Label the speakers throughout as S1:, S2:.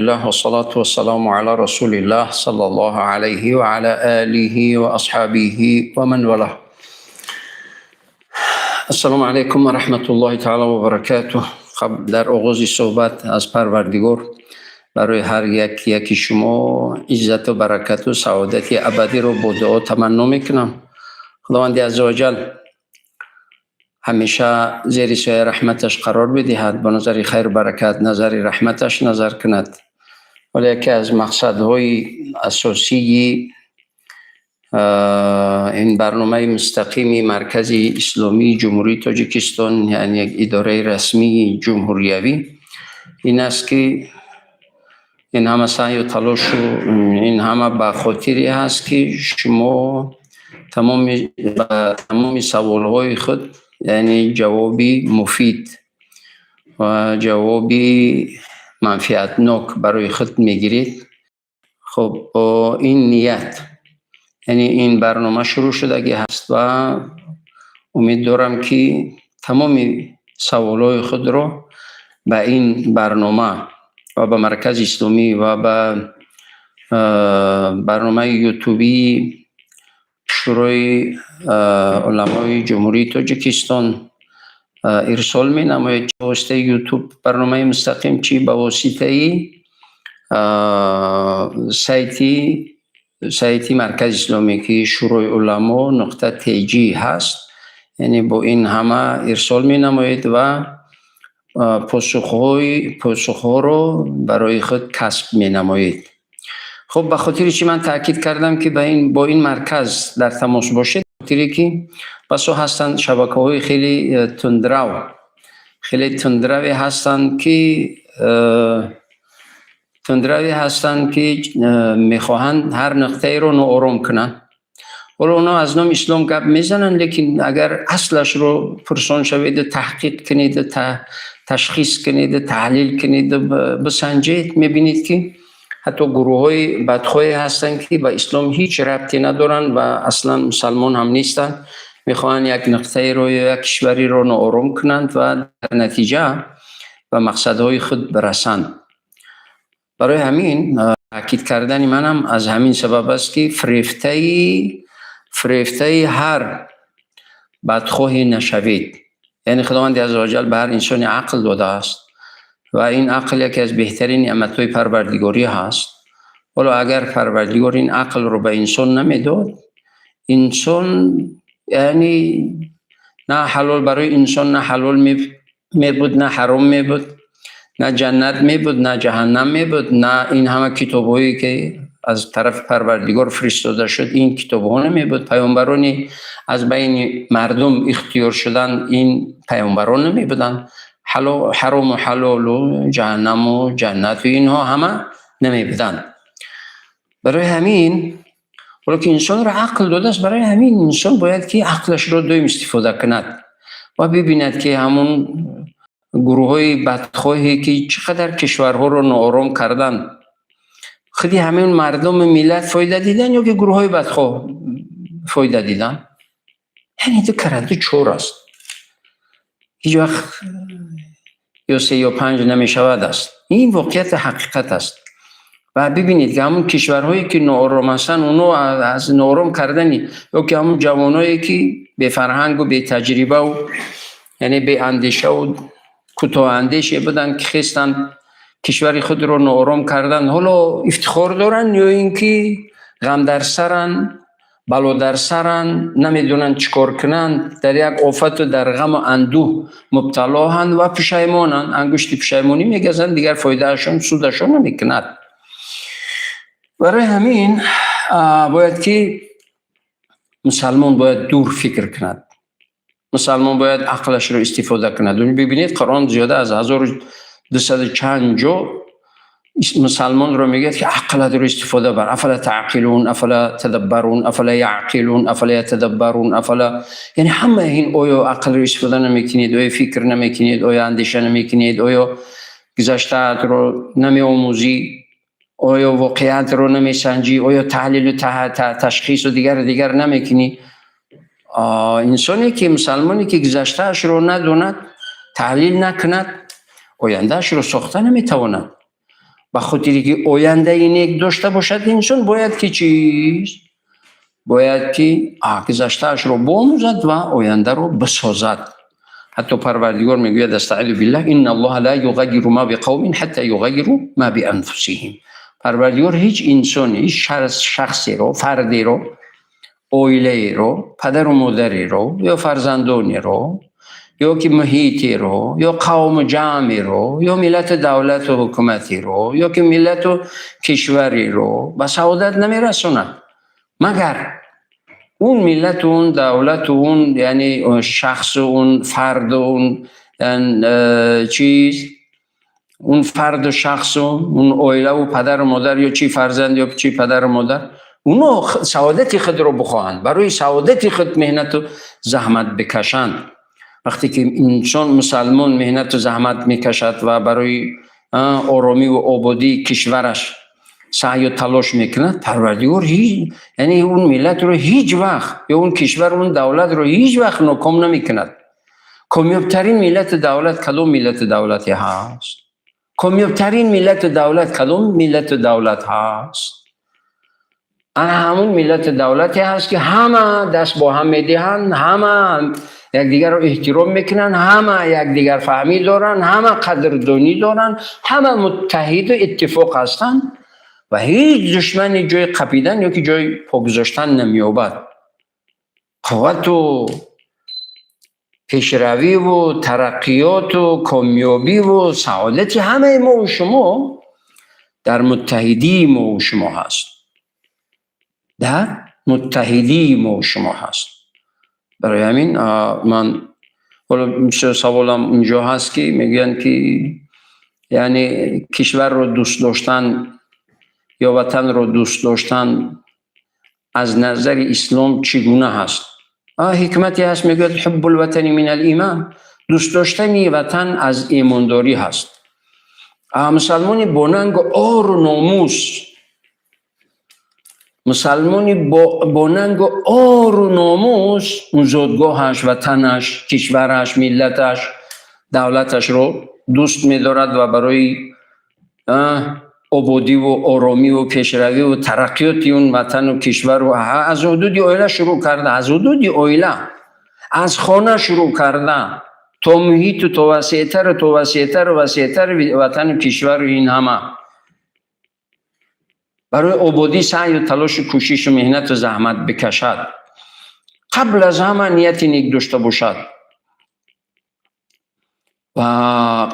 S1: الله والصلاة والسلام على رسول الله صلى الله عليه وعلى آله وأصحابه ومن والاه. السلام علیکم و رحمت الله تعالی و برکاته. خب، در оғози суҳбат аз Парвардигор барои ҳар як яки шумо иззату баракату саодати абадиро бо дуо таманно мекунам. Худованди азза ваҷал ҳамеша зери сояи раҳматаш қарор бидиҳад, ба назари хайру баракат, назари раҳматаш назар кунад. Вале яке аз мақсадҳои асосии ин барномаи мустақими Маркази Исломии Ҷумҳурии Тоҷикистон, яъне як идораи расмии ҷумҳуриявӣ, ин аст, ки ин ҳама саъю талошу ин ҳама ба хотире ҳаст, ки шумо тамоми ба тамоми саволҳои худ, яъне ҷавоби муфид ва ҷавоби манфиатнок барои худ мегиред. Хуб, бо ин ният, яъне ин барнома шурӯъ шудагӣ ҳаст ва умед дорам, ки тамоми саволҳои худро ба ин барнома ва ба Маркази Исломӣ ва ба барномаи ютубии Шӯрои уламои Ҷумҳурии Тоҷикистон ирсол менамоед, чӣ ба воситаи Ютуб барномаи мустақим, чӣ ба воситаи сайти Маркази Исломӣ, ки шӯрои уламо.tj ҳаст, яъне бо ин ҳама ирсол менамоед ва посухҳоро барои худ касб менамоед. Хуб, ба хотири чӣ ман таъкид кардам, ки бо ин марказ дар тамос бошед? Хотире ки басо ҳастанд шабакаҳои хеле тундрав, хеле тундраве ҳастанд, ки мехоҳанд ҳар нуқтаеро ноором кунанд. Ҳоло онҳо аз номи ислом гап мезананд, лекин агар аслашро пурсон шаведу таҳқиқ кунеду ташхис кунеду таҳлил кунеду бисанҷед, мебинед, ки ҳатто гурӯҳҳои бадхоҳе ҳастанд, ки ба ислом ҳеҷ рабте надоранд ва аслан мусалмон ҳам нестанд, мехоҳанд як нуқтаеро ё як кишвареро ноором кунанд ва дар натиҷа ба мақсадҳои худ бирасанд. Барои ҳамин таъкид кардани манам аз ҳамин сабаб аст, ки фирефтаи ҳар бадхоҳе нашавед. Яъне Худованди азза ваҷал ба ҳар инсоне ақл додааст ва ин ақл яке аз беҳтарин неъматҳои Парвардигорӣ ҳаст. Ҳоло агар Парвардигор ин ақлро ба инсон намедод, инсон, яъне на ҳалол барои инсон, на ҳалол мебуд, на ҳаром мебуд, на ҷаннат мебуд, на ҷаҳаннам мебуд, на ин ҳама китобҳое, ки аз тарафи Парвардигор фиристода шуд, ин китобҳо намебуд, паёмбарони аз байни мардум ихтиёр шуданд, ин паёмбарон намебуданд, ҳарому ҳалолу ҷаҳаннаму ҷаннату инҳо ҳама намебуданд. Барои ҳамин, ҳоло ки инсонро ақл додааст, барои ҳамин инсон бояд, ки ақлашро доим истифода кунад ва бибинад, ки ҳамон гурӯҳҳои бадхоҳе, ки чӣ қадар кишварҳоро ноором карданд, худи ҳамин мардуму миллат фоида дидан ё ки гурӯҳҳои бадхоҳ фоида дидан? Яъне ду карра ду чор аст, ҳеҷ вақт ё се ё панҷ намешавад аст. Ин воқеияти ҳақиқат аст. Ва бибинед, ки ҳамон кишварҳое, ки ноором ҳастанд, онҳо аз ноором кардани ё ки ҳамон ҷавоное, ки бефарҳангу бетаҷрибаву, яъне беандешаву кӯтоҳандеше буданд, ки хестанд, кишвари худро ноором карданд, ҳоло ифтихор доранд ё ин ки ғам дар саранд, бало дар саранд, намедонанд чӣ кор кунанд, дар як офату дар ғаму андӯҳ мубталоҳанд ва пушаймонанд, ангушти пушаймонӣ мегазанд, дигар фоидаашон, судашон намекунад. Барои ҳамин бояд, ки мусалмон бояд дур фикр кунад, мусалмон бояд ақлашро истифода кунад. Бибинед, Қуръон зиёда аз 1200 чанд ҷо мусалмонро мегӯяд, ки ақлатро истифода бар. أفلا تعقلون، أفلا تدبرون، أفلا يعقلون، أفلا يتدبرون، أفلا, яъне ҳамаи ин: оё ақлро истифода намекунед? Оё фикр намекунед? Оё андеша намекунед? Оё гузаштаатро намеомӯзӣ? Оё воқеиятро намесанҷӣ? Оё таҳлилу ташхису дигару дигар намекунӣ? Инсоне ки, мусалмоне ки гузаштаашро надонад, таҳлил накунад, ояндаашро сохта наметавонад. Ба хотире ки ояндаи нек дошта бошад, инсон бояд ки чиз? Бояд ки гузаштаашро биомӯзад ва ояндаро бисозад. Ҳатто Парвардигор мегӯяд: أستعيذ بالله، إن الله لا يغير ما بقوم حتى يغيروا ما بأنفسهم. Парвардигор ҳеҷ инсоне, ҳеҷ шахсеро, фардеро, оилаеро, падару модареро ё фарзандонеро, ё ки муҳитеро, ё қавму ҷамъеро, ё миллату давлату ҳукуматеро, ё ки миллату кишвареро ба саодат намерасонад, магар он миллату он давлату он, яъне шахсу он фарду он чиз, он фарду шахсу он оилаву падару модар, ё чи фарзанд, ё чи падару модар, оно саодати худро бихоҳанд, барои саодати худ меҳнату заҳмат бикашанд. Вақте ки инсон, мусалмон, меҳнату заҳмат мекашад ва барои оромиву ободии кишвараш саъю талош мекунад, Парвардигор яъне он миллатро ҳеҷ вақт, ё он кишвар, он давлатро ҳеҷ вақт ноком намекунад. Комёбтарин миллату давлат кадом миллату давлате ҳаст? Комёбтарин миллату давлат кадом миллату давлат ҳаст? Ана ҳамун миллату давлате ҳаст, ки ҳама даст бо ҳам медиҳанд, ҳама якдигарро эҳтиром мекунанд, ҳама якдигарфаҳмӣ доранд, ҳама қадрдонӣ доранд, ҳама муттаҳиду иттифоқ ҳастанд ва ҳеҷ душмани ҷои қапидан ё ки ҷои по гузоштан намеёбад. Қуввату пешравиву тараққиёту комёбиву саодати ҳамаи мову шумо дар муттаҳидии мову шумо ҳаст, дар муттаҳидии мову шумо ҳаст. Барои ҳамин ман ҳоло саволам инҷо ҳаст, ки мегӯянд, ки яъне кишварро дӯст доштан ё ватанро дӯст доштан аз назари ислом чӣ гуна ҳаст? Ҳикмате ҳаст, мегӯяд: حب الوطن من الإيمان. Дӯст доштани ватан аз имондорӣ ҳаст. Мусалмони бо нангу ору номус, мусалмони бо нангу ору номус он зодгоҳаш, ватанаш, кишвараш, миллаташ, давлаташро дӯст медорад ва барои ободиву оромиву пешравиву тараққиёти он ватану кишвару аз ҳудуди оила шурӯъ карда, аз ҳудуди оила, аз хона шурӯъ карда то муҳиту то васеътару то васеътару васеътари ватану кишвару ин ҳама барои ободӣ саъю талошу кӯшишу меҳнату заҳмат бикашад, қабл аз ҳама нияти нек дошта бошад ва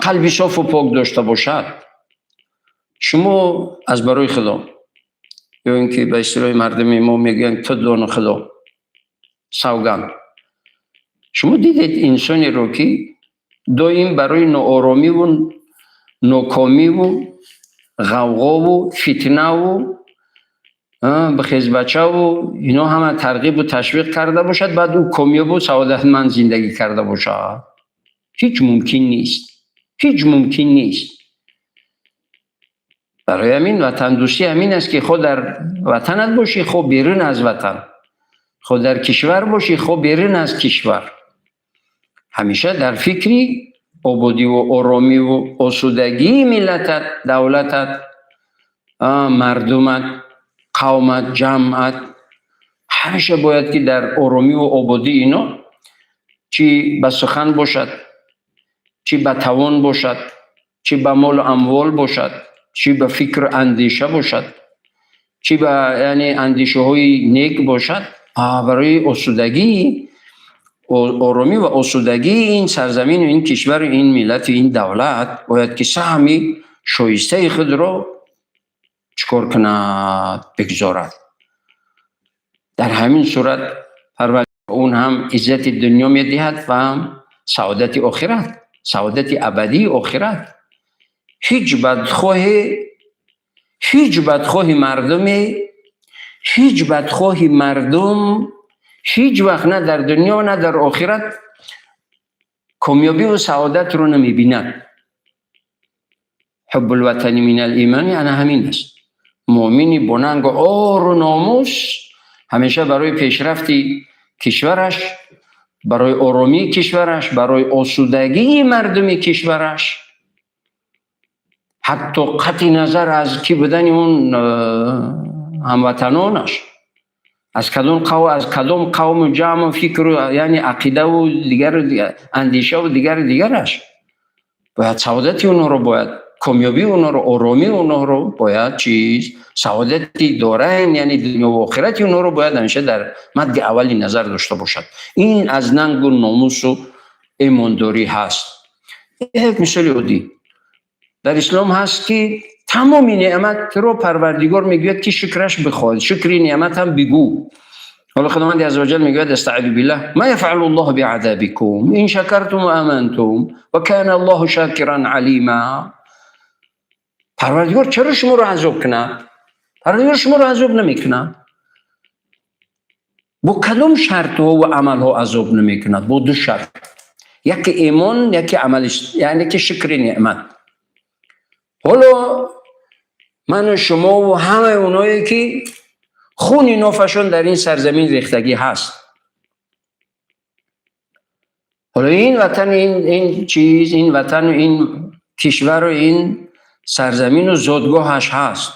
S1: қалби софу пок дошта бошад. Шумо аз барои Худо, ё ин ки ба истилоҳи мардуми мо мегӯянд, ту дону Худо савганд, шумо дидед инсонеро, ки доим барои нооромиву нокомиву ғавғову фитнаву бихезбачаву ино ҳама тарғибу ташвиқ карда бошад, баъд ӯ комёбу саодатманд зиндагӣ карда бошад? Ҳеҷ мумкин нест, ҳеҷ мумкин нест. Барои ҳамин ватандӯстӣ ҳамин аст, ки хо дар ватанат бошӣ, хо берун аз ватан, хо дар кишвар бошӣ, хо берун аз кишвар, ҳамеша дар фикри ободиву оромиву осудагии миллатат, давлатат, мардумат, қавмат, ҷамъат. Ҳамеша бояд ки дар оромиву ободии ино, чӣ ба сухан бошад, чӣ ба тавон бошад, чӣ ба молу амвол бошад, чӣ ба фикру андеша бошад, чӣ ба, яъне, андешаҳои нек бошад, барои осудагии, оромӣ ва осудагии ин сарзамину ин кишвару ин миллату ин давлат бояд ки саҳми шоистаи худро чӣ кор кунад? Бигзорад. Дар ҳамин сурат он ҳам иззати дунё медиҳад ва ҳам саодати охират, саодати абадии охират. Ҳеҷ бадхоҳе, ҳеҷ бадхоҳи мардуме, ҳеҷ бадхоҳи мардум ҳеҷ вақт на дар дунё, на дар охират комёбиву саодатро намебинад. حب الوطن من الإيمان ана ҳамин аст. Муъмини бо нангу ору номус ҳамеша барои пешрафти кишвараш, барои оромии кишвараш, барои осудагии мардуми кишвараш. Ҳатто қатъи назар аз кӣ будани он ҳамватанонаш, аз кадом қавм, аз кадом қавму ҷамъу фикру, яъне ақидаву дигару андешаву дигару дигараш, бояд саодати онҳоро, бояд комёбии онҳоро, оромии онҳоро, бояд чиз саодати дорайн, яъне дунё ва охирати онҳоро бояд ҳамеша дар мадди аввали назар дошта бошад. Ин аз нангу номусу имондорӣ ҳаст. Як мисоли оддӣ дар ислом ҳаст, ки тамоми неъматро Парвардигор мегӯяд, ки шукраш бихоҳед, шукри неъмат ҳам бигӯ. Ҳоло Худованди азза ва ҷал мегӯяд: أستعيذ بالله، ما يفعل الله بعذابكم إن شكرتم وآمنتم وكان الله شاكرا عليما. Парвардигор чаро шуморо азоб кунад? Парвардигор шуморо азоб намекунад. Бо кадом шартҳо ва амалҳо азоб намекунад? Бо ду шарт: яке имон, яке амали, яъне ки шукри неъмат. Ҳоло ману шумову ҳамаи оное, ки хуни нофашон дар ин сарзамин рехтагӣ ҳаст, ҳоло ин ватан, ин чиз, ин ватану ин кишвару ин сарзамину зодгоҳаш ҳаст,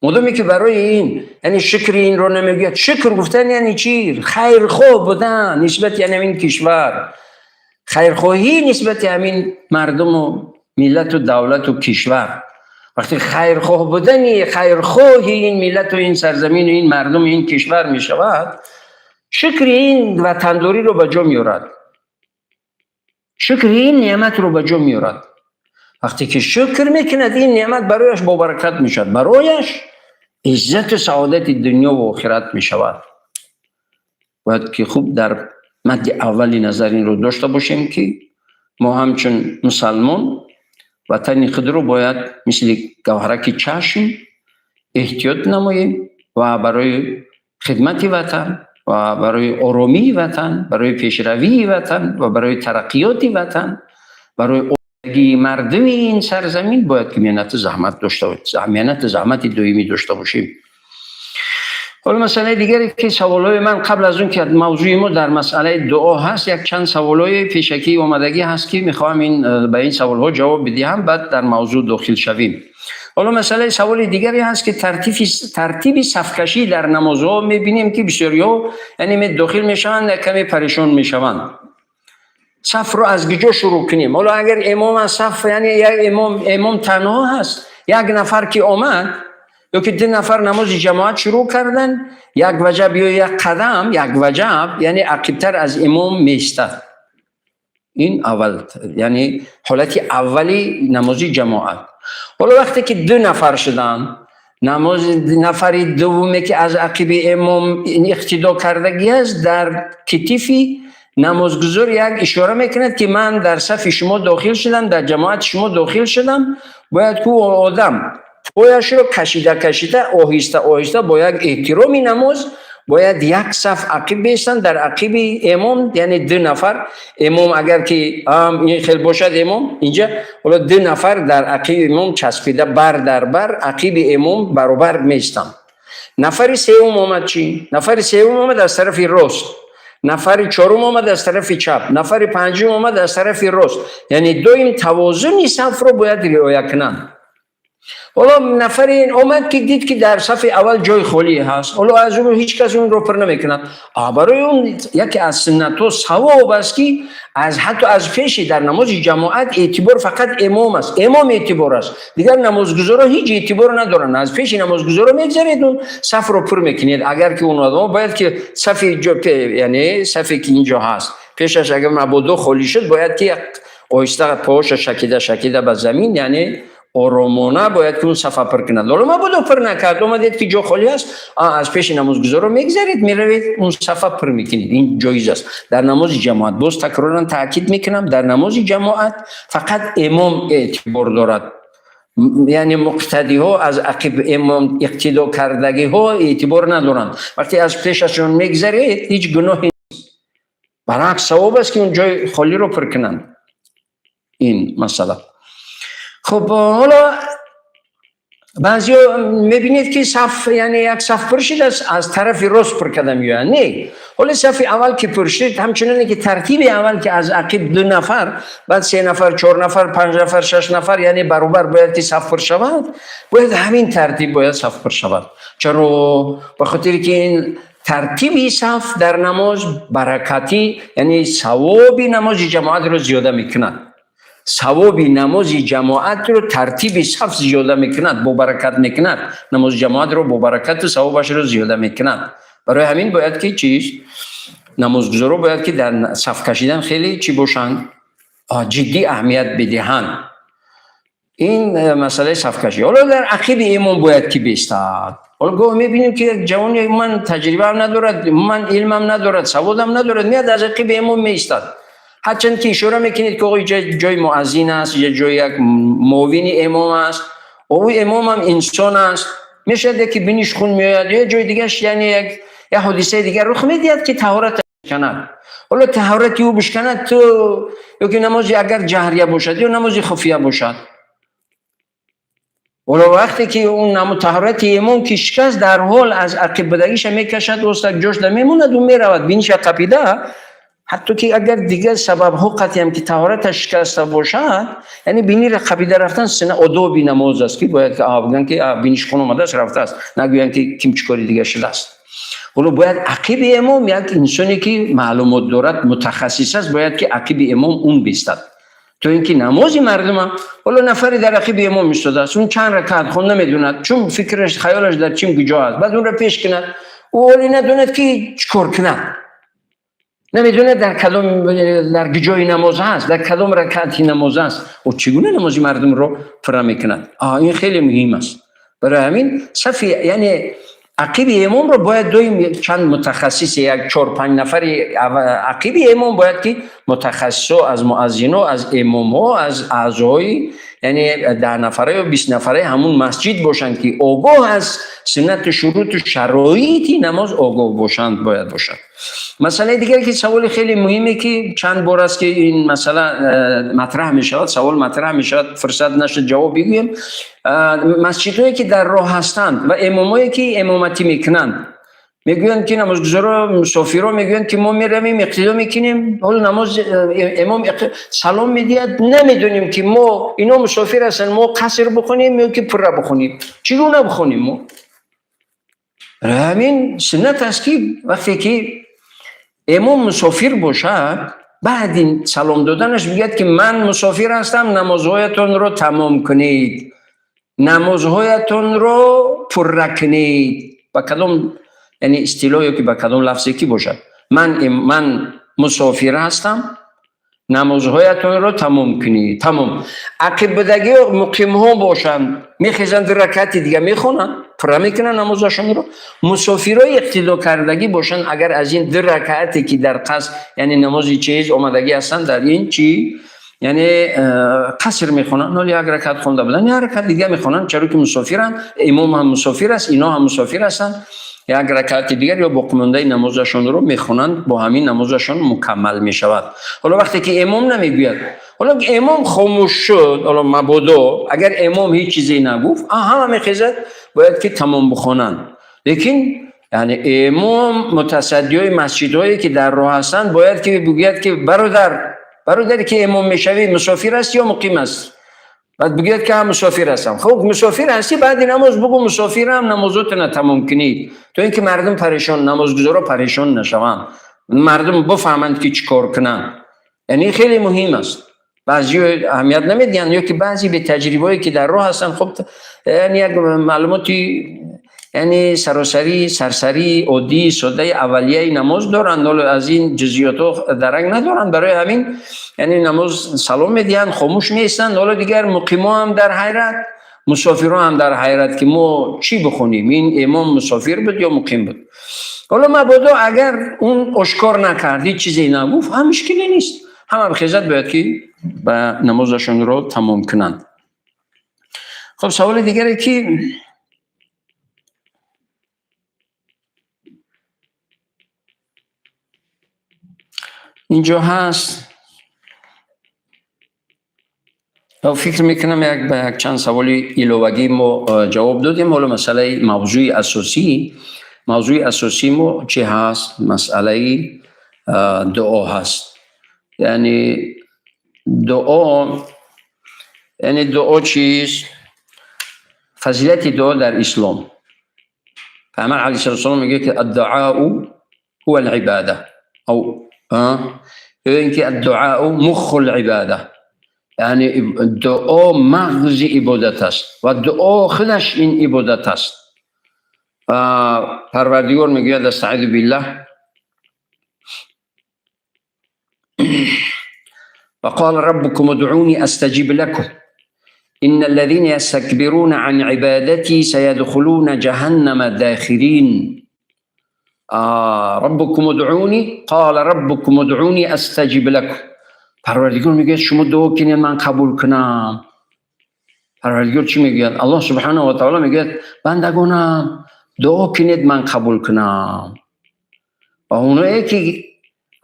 S1: модоме ки барои ин, яъне шукри инро намегӯяд. Шукр гуфтан яъне чӣ? Хайрхоҳ будан нисбати ҳамин кишвар, хайрхоҳӣ нисбати ҳамин мардуму миллату давлату кишвар. Вақте хайрхоҳ будани, хайрхоҳи ин миллату ин сарзамину ин мардуму ин кишвар мешавад, шукри ин ватандориро ба ҷо меорад, шукри ин неъматро ба ҷо меорад. Вақте ки шукр мекунад, ин неъмат барояш бобаракат мешавад, барояш иззату саодати дунё ва охират мешавад. Бояд ки хуб дар мадди аввали назар инро дошта бошем, ки мо ҳамчун мусалмон ватани худро бояд мисли гавҳараки чашм эҳтиёт намоем ва барои хидмати ватан ва барои оромии ватан, барои пешравии ватан ва барои тараққиёти ватан, барои осудагии мардуми ин сарзамин бояд ки меҳнату заҳмат дошта, меҳнату заҳмати доимӣ дошта бошем. Ҳоло масъалаи дигаре, ки саволҳои ман, қабл аз он ки мавзӯи мо дар масъалаи дуо ҳаст, як чанд саволҳои пешакӣ омадагӣ ҳаст, ки мехоҳам ин ба ин саволҳо ҷавоб бидиҳам, баъд дар мавзӯъ дохил шавем. Ҳоло масъалаи саволи дигаре ҳаст, ки тартиби сафкашӣ дар намозҳо. Мебинем, ки бисёриҳо, яъне, дохил мешаванд, як каме парешон мешаванд. Сафро аз куҷо шурӯъ кунем? Ҳоло агар имом аз саф, яъне як имом, имом танҳо ҳаст, як нафар ки омад ё ки ду нафар намози ҷамоат шурӯъ карданд, як ваҷаб ё як қадам, як ваҷаб, яъне ақибтар аз имом меистад. Ин аввал, яъне ҳолати аввали намози ҷамоат. Ҳоло вақте ки ду нафар шуданд, намози нафари дуввуме, ки аз ақиби имом иқтидо кардагӣ аст, дар китифи намозгузор як ишора мекунад, ки ман дар сафи шумо дохил шудам, дар ҷамоати шумо дохил шудам. Бояд ку одам пояшро кашида кашида, оҳиста оҳиста, бо як эҳтироми намоз бояд як саф ақиб беистанд дар ақиби имом, яъне ду нафар. Имом агар ки ин хел бошад, имом инҷа, ҳоло ду нафар дар ақиби имом часпида, бар дар бар ақиби имом баробар меистанд. Нафари сеюм омад чӣ? Нафари сеюм омад аз тарафи рост, нафари чорум омад аз тарафи чап, нафари панҷум омад аз тарафи рост, яъне доим тавозуни сафро бояд риоя кунанд. Ҳоло нафаре омад, ки дид, ки дар сафи аввал ҷои холӣ ҳаст. Ҳоло аз он ҳеҷ кас онро пур намекунад. Барои он яке аз суннатҳо савоб аст, ки аз ҳатто аз пеши, дар намози ҷамоат эътибор фақат имом аст, имом эътибор аст, дигар намозгузоро ҳеҷ эътибор надоранд. Аз пеши намозгузоро мегзаред, он сафро пур мекунед. Агар ки он одамҳо бояд ки сафи, яъне сафе ки инҷо ҳаст, пешаш агар мабодо холӣ шуд, бояд ки оҳиста поҳоша шакида шакида ба замин, яъне оромона бояд ки он сафа пур кунад. Ҳоло мабодо пур накард, омадед, ки ҷо холӣ аст, аз пеши намозгузоро мегзаред, меравед, он сафа пур мекунед. Ин ҷоиз аст дар намози ҷамоат. Боз такроран таъкид мекунам: дар намози ҷамоат фақат имом эътибор дорад, яъне муқтадиҳо, аз ақиб имом иқтидо кардагиҳо эътибор надоранд. Вақте аз пешашон мегзаред, ҳеҷ гуноҳе, баръакс, савоб аст, ки он ҷои холиро пур кунанд. Ин масъала. Хуб, ҳоло баъзеҳо мебинед, ки саф, яъне як саф пур шудааст, аз тарафи рост пур карда меоянд. Не. Ҳоло сафи аввал ки пур шуд, ҳамчуноне ки тартиби аввал ки аз ақиб 2 нафар, баъд 3 нафар, 4 нафар, 5 нафар, 6 нафар, яъне баробар бояд ки саф пур шавад, бояд ҳамин тартиб бояд саф пур шавад. Чаро? Ба хотире ки ин тартиби саф дар намоз баракатӣ, яъне савоби намози ҷамоатро зиёда мекунад. Савоби намози ҷамоатро тартиби саф зиёда мекунад, бо баракат мекунад. Намози ҷамоатро бо баракату савобашро зиёда мекунад. Барои ҳамин бояд ки чиз? Намозгузоро бояд ки дар саф кашидан хеле чӣ бошанд? Ҷиддӣ аҳамият бидиҳанд. Ин масъалаи сафкашӣ. Ҳоло дар ақиби имом бояд ки бистад. Ҳоло гоҳ мебинем ки як ҷавоне ман таҷрибаам надорад, ман илмам надорад, саводам надорад, меяд аз ақиби имом меистад. Ҳарчанд ки ишора мекунед ки оғо инҷа ҷои муаззин аст, инҷа ҷои як муовини имом аст, ӯ имомам инсон аст, мешавад яке биниш хун меояд ё ҷои дигараш, яъне як ҳодисаи дигар рух медиҳад ки таҳорат бишканад. Ҳоло таҳорати ӯ бишканад, ту ё ки намози агар ҷаҳрия бошад ё намози хуфия бошад. Ҳоло вақте ки он таҳорати имом ки шикаст, дар ҳол аз ақиббудагиша мекашад, остак ҷошда мемонад, ӯ меравад биниша қапида. Ҳатто ки агар дигар сабабҳо қатъиам ки таҳораташ шикаста бошад, яъне бинира қапида рафтан сина одоби намоз аст ки бояд бигӯянд ки биниш хун омадааст, рафтааст, нагӯянд ки ким чӣ кори дигар шудааст. Ҳоло бояд ақиби имом як инсоне ки маълумот дорад, мутахассис аст, бояд ки ақиби имом он бистад, то ин ки намози мардума. Ҳоло нафаре дар ақиби имом истодааст, он чанд ракаат хон намедонад, чун фикраш хаёлаш дар чим куҷо аст, баъд онро пеш кунад, ӯ ҳоле надонад ки чӣ кор кунад, намедонад дар кадом, дар ҷои намоз ҳаст, дар кадом ракаати намоз аст, ӯ чӣ гуна намози мардумро пурра мекунад. Ин хеле муҳим аст. Барои ҳамин сафи, яъне ақиби имомро бояд доим чанд мутахассис, як 4-5 нафари ақиби имом бояд ки мутахассисо аз муаззино, аз имомҳо, аз аъзои, яъне 10 нафара ё 20 нафараи ҳамун масҷид бошанд ки огоҳ аз суннату шуруту шароити намоз огоҳ бошанд, бояд бошанд. Масъалаи дигаре ки саволи хеле муҳиме ки чанд бор аст ки ин масъала матраҳ мешавад, савол матраҳ мешавад, фурсат нашуд ҷавоб бигӯем. Масҷидҳое ки дар роҳ ҳастанд ва имомое ки имоматӣ мекунанд, мегӯянд ки намозгузоро, мусофиро мегӯянд ки мо меравем иқтидо мекунем, ҳоло намоз имом салом медиҳад, намедонем ки мо ино мусофир ҳастанд, мо қаср бихонем ё ки пурра бихонем, чӣ гуна бихонем мо? Ҳамин суннат аст ки вақте ки имом мусофир бошад, баъди салом доданаш мегӯяд ки ман мусофир ҳастам, намозҳоятонро тамом кунед, намозҳоятонро пурра кунед. Ба кадом, яъне истилоҳ ё ки ба кадом лафзе ки бошад, ман мусофир ҳастам, намозҳоятонро тамом кунед, тамом. Ақиббудагиҳо муқимҳо бошанд, мехезанд ду ракати дига мехонанд, пурра мекунанд намозашонро. Мусофирои иқтидо кардагӣ бошанд, агар аз ин ду ракаате ки дар қасд, яъне намози чиз омадагӣ ҳастанд, дар ин чӣ, яъне қаср мехонанд, ҳоло як ракат хонда буданд, як ракат дига мехонанд, чаро ки мусофиранд, имом ҳам мусофир аст, ино ҳам мусофир ҳастанд, як ракати дигар ё боқимондаи намозашонро мехонанд, бо ҳамин намозашон мукаммал мешавад. Ҳоло вақте ки имом намегӯяд, ҳоло имом хомӯш шуд, ҳоло мабодо агар имом ҳеҷ чизе нагуфт, ҳама мехезад, бояд ки тамом бихонанд. Лекин яъне имом мутасаддиҳои масҷидҳое ки дар роҳ ҳастанд бояд ки бигӯяд ки бародар, бародаре ки имом мешавӣ, мусофир аст ё муқим аст? Баъд бигӯяд ки мусофир ҳастам. Хуб, мусофир ҳастӣ, баъди намоз бугӯ мусофирам, намозотро тамом кунед, то ин ки мардум парешон, намозгузоро парешон нашаванд, мардум бифаҳманд ки чӣ кор кунанд. Яъне хеле муҳим аст. Баъзиҳо аҳамият намедиҳанд ё ки баъзе бетаҷрибаҳое ки дар роҳ ҳастанд, хуб, яъне як маълумоти, яъне саросарӣ, сарсарӣ, оддӣ, содаи аввалияи намоз доранд, ҳоло аз ин ҷузъиётҳо дарак надоранд. Барои ҳамин яъне намоз салом медиҳанд, хомӯш меистанд. Ҳоло дигар муқимҳо ҳам дар ҳайрат, мусофирҳо ҳам дар ҳайрат ки мо чӣ бихонем, ин имом мусофир буд ё муқим буд. Ҳоло мабодо агар он ошкор накард, ҳеҷ чизе нагуфт, ҳам мушкиле нест, ҳама бихезад, бояд ки ба намозашонро тамом кунанд. Хуб, саволи дигаре ки инҷо ҳаст, фикр мекунам як ба якчанд саволи иловагӣ мо ҷавоб додем. Ҳоло масъалаи мавзӯи асосӣ Мавзӯи асосии мо чӣ ҳаст? Масъалаи дуо ҳаст. Яъне дуо, яъне дуо чист? Фазилати дуо дар Ислом. Паёмбар алайҳиссалом мегӯяд, ки الدعاء هو العبادة ав ё инки الدعاء مخ العبادة, яъне дуо мағзи ибодат аст ва дуо худаш ин ибодат аст. Парвардигор мегӯяд: أستعيذ بالله وقال ربكم ادعوني أستجب لكم إن الذين يستكبرون عن عبادتي سيدخلون جهنم داخرين. ربكم ادعوني قال ربكم ادعوني أستجب لكم. Парвардигор мегӯяд: шумо дуо кунед, ман қабул кунам. Парвардигор чӣ мегӯяд? Аллоҳ سبحانه وتعالى мегӯяд: бандагонам, дуо кунед, ман қабул кунам. Ва оное ки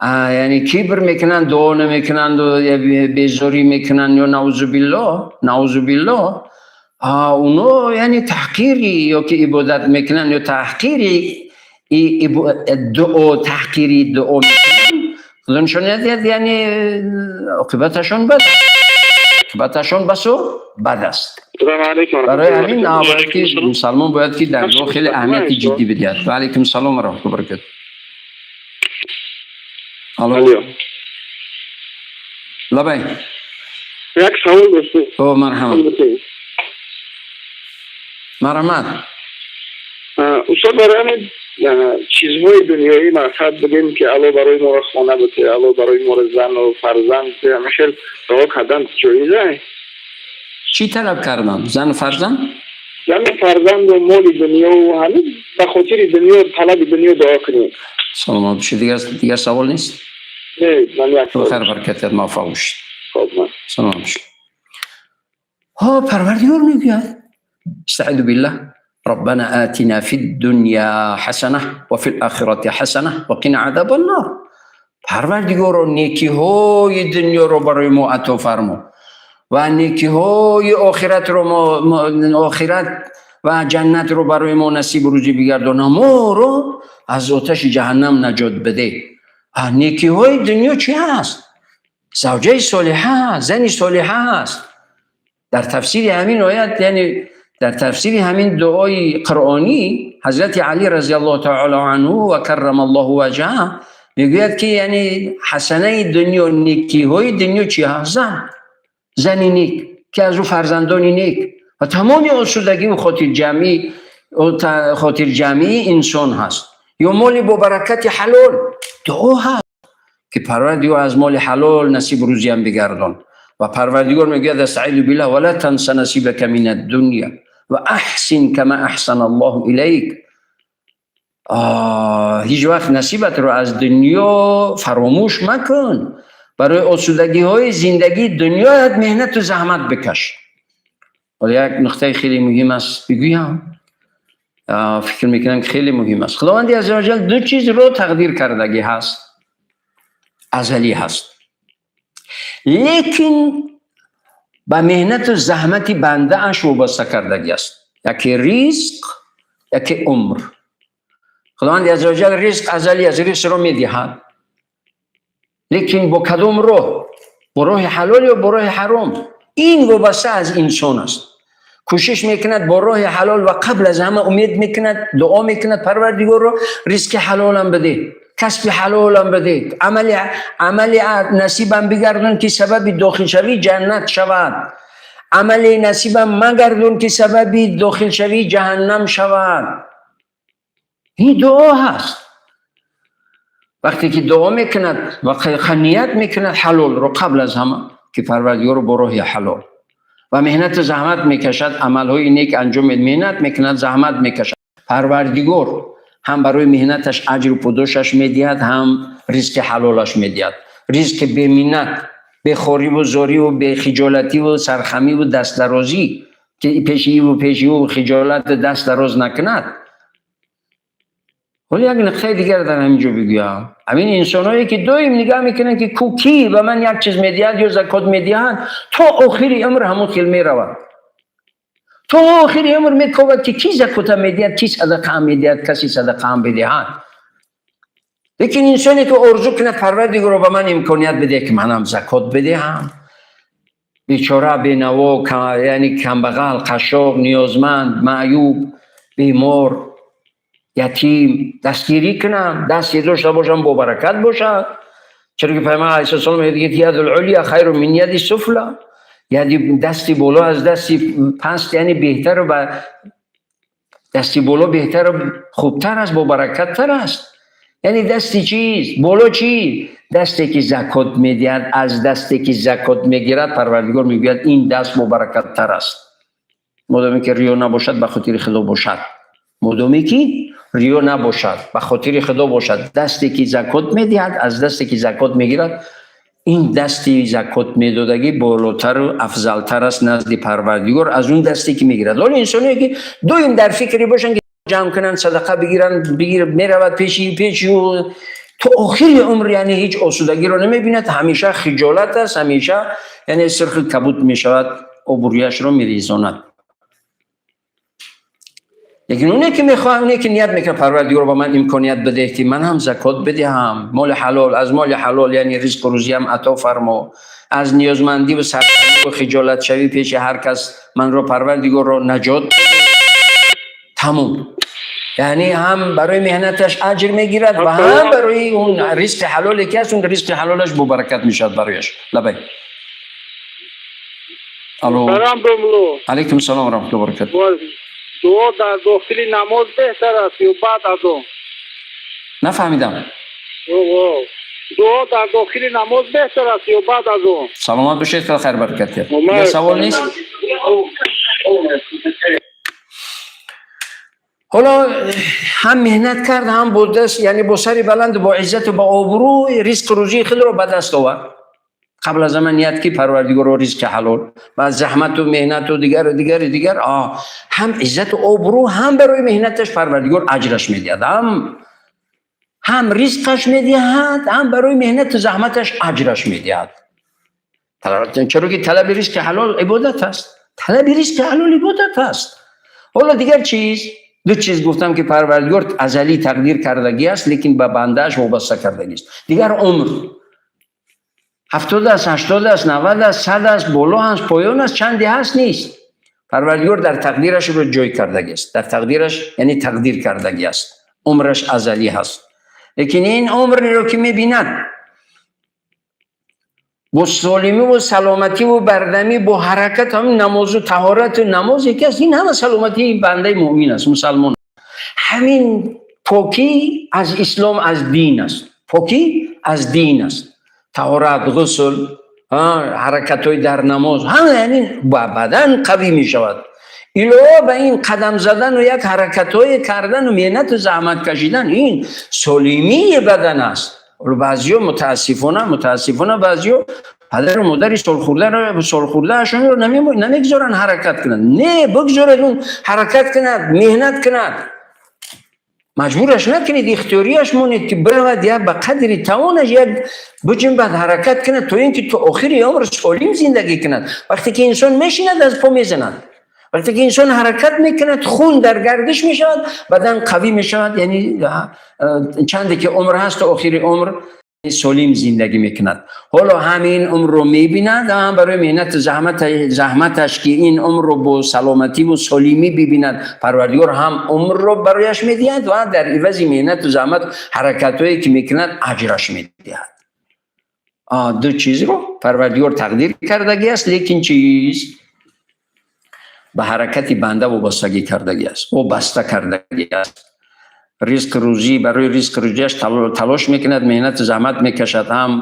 S1: яъне кибр мекунанд, дуо намекунанд, безорӣ мекунанд ё نعوذ بالله, نعوذ بالله, оно яъне таҳқири ё ки ибодат мекунанд ё таҳқири дуо, таҳқири дуо мекунанд, худо нишон медиҳад, яъне оқибаташон бад, оқибаташон басо бад аст. Барои ҳамин бояд ки мусалмон бояд ки дар дуо хеле аҳамияти ҷиддӣ бидиҳад. Ва алайкум салом ва раҳматуллоҳи ва баракатуҳ. Алло. Лабай.
S2: Як савол доштем.
S1: О, марҳамат, марҳамат.
S2: Устод, барои ҳамин чизҳои дунёӣ, мақсад бигем, ки Алло барои моро хона бите, Алло барои моро зану фарзанд, ҳамин дуо кардан ҷоиза?
S1: Чӣ талаб кардан? Зану фарзанд?
S2: Зану фарзанду моли дунёву ҳамин, ба хотири дунё, талаби дунё дуо кунем.
S1: Саломат бошед. Дигар савол нест?
S2: Не, ман як
S1: Хайр, баракатият, муваффақ бошед.
S2: Хоб.
S1: Саломат бошед. Ҳо, Парвардигор мегӯяд: أستعيذ بالله ربنا آتنا في الدنيا حسنة وفي الآخرة حسنة وقنا عذاب النار. Парвардигоро, некиҳои дунёро барои мо ато фармо ва некиҳои охиратро, охират ва ҷаннатро барои мо насиб рӯзӣ бигардона, моро аз оташи ҷаҳаннам наҷот биде. Некиҳои дунё чӣ ҳаст? Завҷаи солиҳа, зани солиҳа ҳаст. Дар тафсири ҳамин оят, яъне дар тафсири ҳамин дуои қуръонӣ, ҳазрати Алӣ رضي الله تعالى عنه وكرم الله وجهه мегӯяд, ки яъне ҳасанаи дунё, некиҳои дунё чӣ ҳаст? Зан, зани нек, ки аз ӯ фарзандони нек ва тамоми осудагиву хотирҷамъии инсон ҳаст. Ё моли бо баракати ҳалол. Дуо ҳаст, ки Парвардигор, аз моли ҳалол насиб рӯзиам бигардон. Ва Парвардигор мегӯяд: أستعيذ بالله ولا تنس نصيبك من الدنيا وأحسن كما أحسن الله إليك. Ҳеҷ вақт насибатро аз дунё фаромӯш макун. Барои осудагиҳои зиндагии дунёят меҳнату заҳмат бикаш. Ҳоло як нуқтаи хеле муҳим аст, бигӯям, фикр мекунам, ки хеле муҳим аст. Худованди عز وجل ду чизро тақдир кардагӣ ҳаст, азалӣ ҳаст, лекин ба меҳнату заҳмати бандааш вобаста кардагӣ аст. Яке ризқ, яке умр. Худованди عز وجل ризқ азалӣ аст, ризқро медиҳад, лекин бо кадом роҳ, бо роҳи ҳалол ё бо роҳи ҳаром, ин вобаста аз инсон аст. Кӯшиш мекунад бо роҳи ҳалол ва қабл аз ҳама умед мекунад, дуо мекунад: Парвардигорро, ризқи ҳалолам бидеҳ, касби ҳалолам бидеҳ, амали насибам бигардон, ки сабаби дохилшавии ҷаннат шавад, амали насибам магардон, ки сабаби дохилшавии ҷаҳаннам шавад. Ин дуо ҳаст. Вақте ки дуо мекунад ва ният мекунад ҳалолро, қабл аз ҳама, ки Парвардигорро бо роҳи ҳалол, ва меҳнату заҳмат мекашад, амалҳои нек анҷом мед, меҳнат мекунад, заҳмат мекашад, Парвардигор ҳам барои меҳнаташ аҷру подошаш медиҳад, ҳам ризқи ҳалолаш медиҳад, ризқи беминнат, бехориву зориву бехиҷолативу сархамиву дастдарозӣ, ки пеши иву пеши ӯ хиҷолату даст дароз накунад. Ҳоло як нуқтаи дигар дар ҳамин ҷо бигӯям. Ҳамин инсонҳое, ки доим нигаҳ мекунанд, ки ку кӣ ба ман як чиз медиҳад ё закот медиҳад, то охири умр ҳамон хел меравад. То охири умр мекобад, ки ки закота медиҳад, ки садақа медиҳад, каси садақа бидиҳад. Лекин инсоне ки орзу кунад, Парвардигоро, ба ман имконият бидеҳ, ки манам закот бидиҳам, бечора, бенаво, яъне камбағал, қашшоқ, ниёзманд, маъюб, бемор, ятим дастгирӣ кунам, дасте дошта бошам, бо баракат бошад. Чаро ки Пайғамбар алайҳиссалом мегӯяд: يد العليا خير من يد السفلى, яъне дасти боло аз дасти паст, яъне беҳтару ба дасти боло беҳтару хубтар аст, бобаракаттар аст. Яъне дасти чиз боло чӣ? Дасте ки закот медиҳад аз дасте ки закот мегирад, Парвардигор мегӯяд, ин даст бобаракаттар аст, модоме ки риё набошад, ба хотири Худо бошад. Модоме ки риё набошад, ба хотири Худо бошад, дасте ки закот медиҳад аз дасте ки закот мегирад, ин дасти закот медодагӣ болотару афзалтар аст назди Парвардигор аз он дасте ки мегирад. Ҳоло инсоне ки доим дар фикре бошанд, ки ҷамъ кунанд, садақа бигиранд, меравад пеши ӯ то охири умр, яъне ҳеҷ осудагиро намебинад, ҳамеша хиҷолат аст, ҳамеша яъне сирху кабуд мешавад, обрӯяшро мерезонад. Лекин оне ки мехоҳад, оне ки ният мекунад, Парвардигор, ба ман имконият бидеҳ, ки ман ҳам закот бидиҳам, моли ҳалол, аз моли ҳалол, яъне ризқу рӯзиам ато фармо, аз ниёзмандиву сарву хиҷолатшавӣ пеши ҳар кас манро, Парвардигорро, наҷот. Тамом, яъне ҳам барои меҳнаташ аҷр мегирад ва ҳам барои он ризқи ҳалоле ки аст, он ризқи ҳалолаш бобаракат мешавад барояш. Лабай, алло.
S2: Салом, домло.
S1: Алайкум салом ва раҳматуллоҳи ва баракатуҳ.
S2: Дуо дар дохили намоз беҳтар аст ё баъд аз он?
S1: Нафаҳмидам.
S2: Дуо дар дохили намоз беҳтар аст ё баъд аз он?
S1: Саломат бошед, хеле хайр, баракат. Дигар савол нест? Ҳоло ҳам меҳнат кард, ҳам бо даст, яъне бо сари баланд, бо иззату бо обрӯ ризқу рӯзии худро ба даст овард. Қабл аз ҳама ният ки Парвардигоро, ризқи ҳалол ба заҳмату меҳнату дигару дигари дигар, ҳам иззату обрӯ, ҳам барои меҳнаташ Парвардигор аҷраш медиҳад, ҳам ризқаш медиҳад, ҳам барои меҳнату заҳматаш аҷраш медиҳад. Чаро ки талаби ризқи ҳалол ибодат аст, талаби ризқи ҳалол ибодат аст. Ҳоло дигар чиз, ду чиз гуфтам, ки Парвардигор азалӣ тақдир кардагӣ аст, лекин ба бандааш вобаста кардагист. Дигар умр 70 аст, 80 аст, 90 аст, 100 аст, боло аст, поён аст, чанде ҳаст, нест. Парвардигор дар тақдираш ро ҷой кардагист, дар тақдираш, яъне тақдир кардагӣ аст, умраш азалӣ ҳаст. Лекин ин умреро ки мебинад, бо солимиву саломативу бардамӣ, бо ҳаракат, ҳамин намозу таҳорату намоз яке аст, ин ҳама саломатии бандаи муъмин аст, мусалмон. Ҳамин покӣ аз ислом, аз дин аст, покӣ аз дин аст. Таҳорат, ғусл, ҳаракатҳои дар намоз, ҳама ҳамин ба бадан қавӣ мешавад. Илова ба ин, қадам задану як ҳаракатҳое кардану меҳнату заҳмат кашидан, ин солимии бадан аст. Баъзиҳо, мутаассифона, баъзиҳо падару модари солхӯрдаашонро намегузоранд ҳаракат кунанд. Не, бигзоред он ҳаракат кунад, меҳнат кунад, маҷбураш накунед, ихтиёрияш монед, ки биравад, як ба қадри тавонаш як биҷунбад, ҳаракат кунад, то ин ки то охири умр солим зиндагӣ кунад. Вақте ки инсон мешинад, аз по мезанад. Вақте ки инсон ҳаракат мекунад, хун дар гардиш мешавад, бадан қавӣ мешавад, яъне чанде ки умр ҳаст, то охири умр солим зиндагӣ мекунад. Ҳоло ҳамин умрро мебинад, ҳам барои меҳнату заҳматаш, ки ин умрро бо саломативу солимӣ бибинад, Парвардигор ҳам умрро барояш медиҳад ва дар ивази меҳнату заҳмат, ҳаракатҳое ки мекунад, аҷраш медиҳад. Ду чизро Парвардигор тақдир кардагӣ аст, лекин чиз ба ҳаракати банда вобастагӣ кардагӣ аст, вобаста кардагӣ аст. Ризқ рӯзӣ, барои ризқ рӯзиаш талош мекунад, меҳнату заҳмат мекашад, ҳам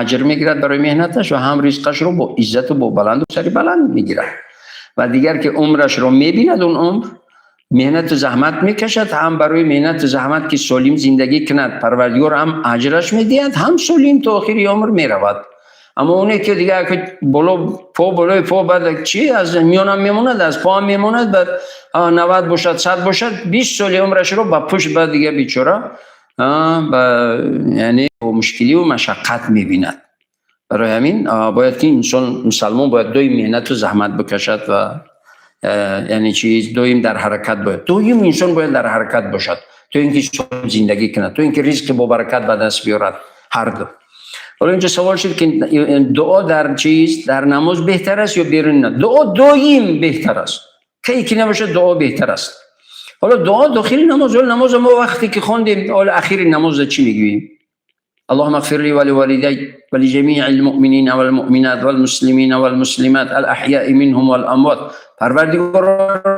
S1: аҷр мегирад барои меҳнаташ ва ҳам ризқашро бо иззату бо баланду сари баланд мегирад. Ва дигар ки умрашро мебинад, он умр меҳнату заҳмат мекашад, ҳам барои меҳнату заҳмат, ки солим зиндагӣ кунад, Парвардигор ҳам аҷраш медиҳад, ҳам солим то охири умр меравад. Аммо оне ки дигар боло по болои по, баъд чи аз миёнам мемонад, аз поам мемонад, баъд 90 бошад, 100 бошад, 20 соли умрашро ба пушт, баъд дига бечора яъне бо мушкилию машаққат мебинад. Барои ҳамин бояд ки инсон, мусалмон, бояд доим меҳнату заҳмат бикашад ва Яъне чиз, доим дар ҳаракат бояд, доим инсон бояд дар ҳаракат бошад, то ин ки зиндагӣ кунад, то ин ки ризқи бобаракат ба даст биёрад. Ҳар ду. Ҳоло инҷо савол шуд, ки дуо дар чиз, дар намоз беҳтар аст ё берун? Дуо доим беҳтар аст, кай ки набошад, дуо беҳтар аст. Ҳоло дуо дохили намоз, ҳоло намоз мо вақте ки хондем, ҳоло ахири намоз чӣ мегӯем? اللهم اغفر لي ولوالدي ولجميع المؤمنين والمؤمنات والمسلمين والمسلمات الأحياء منهم والأموات. پروردگار،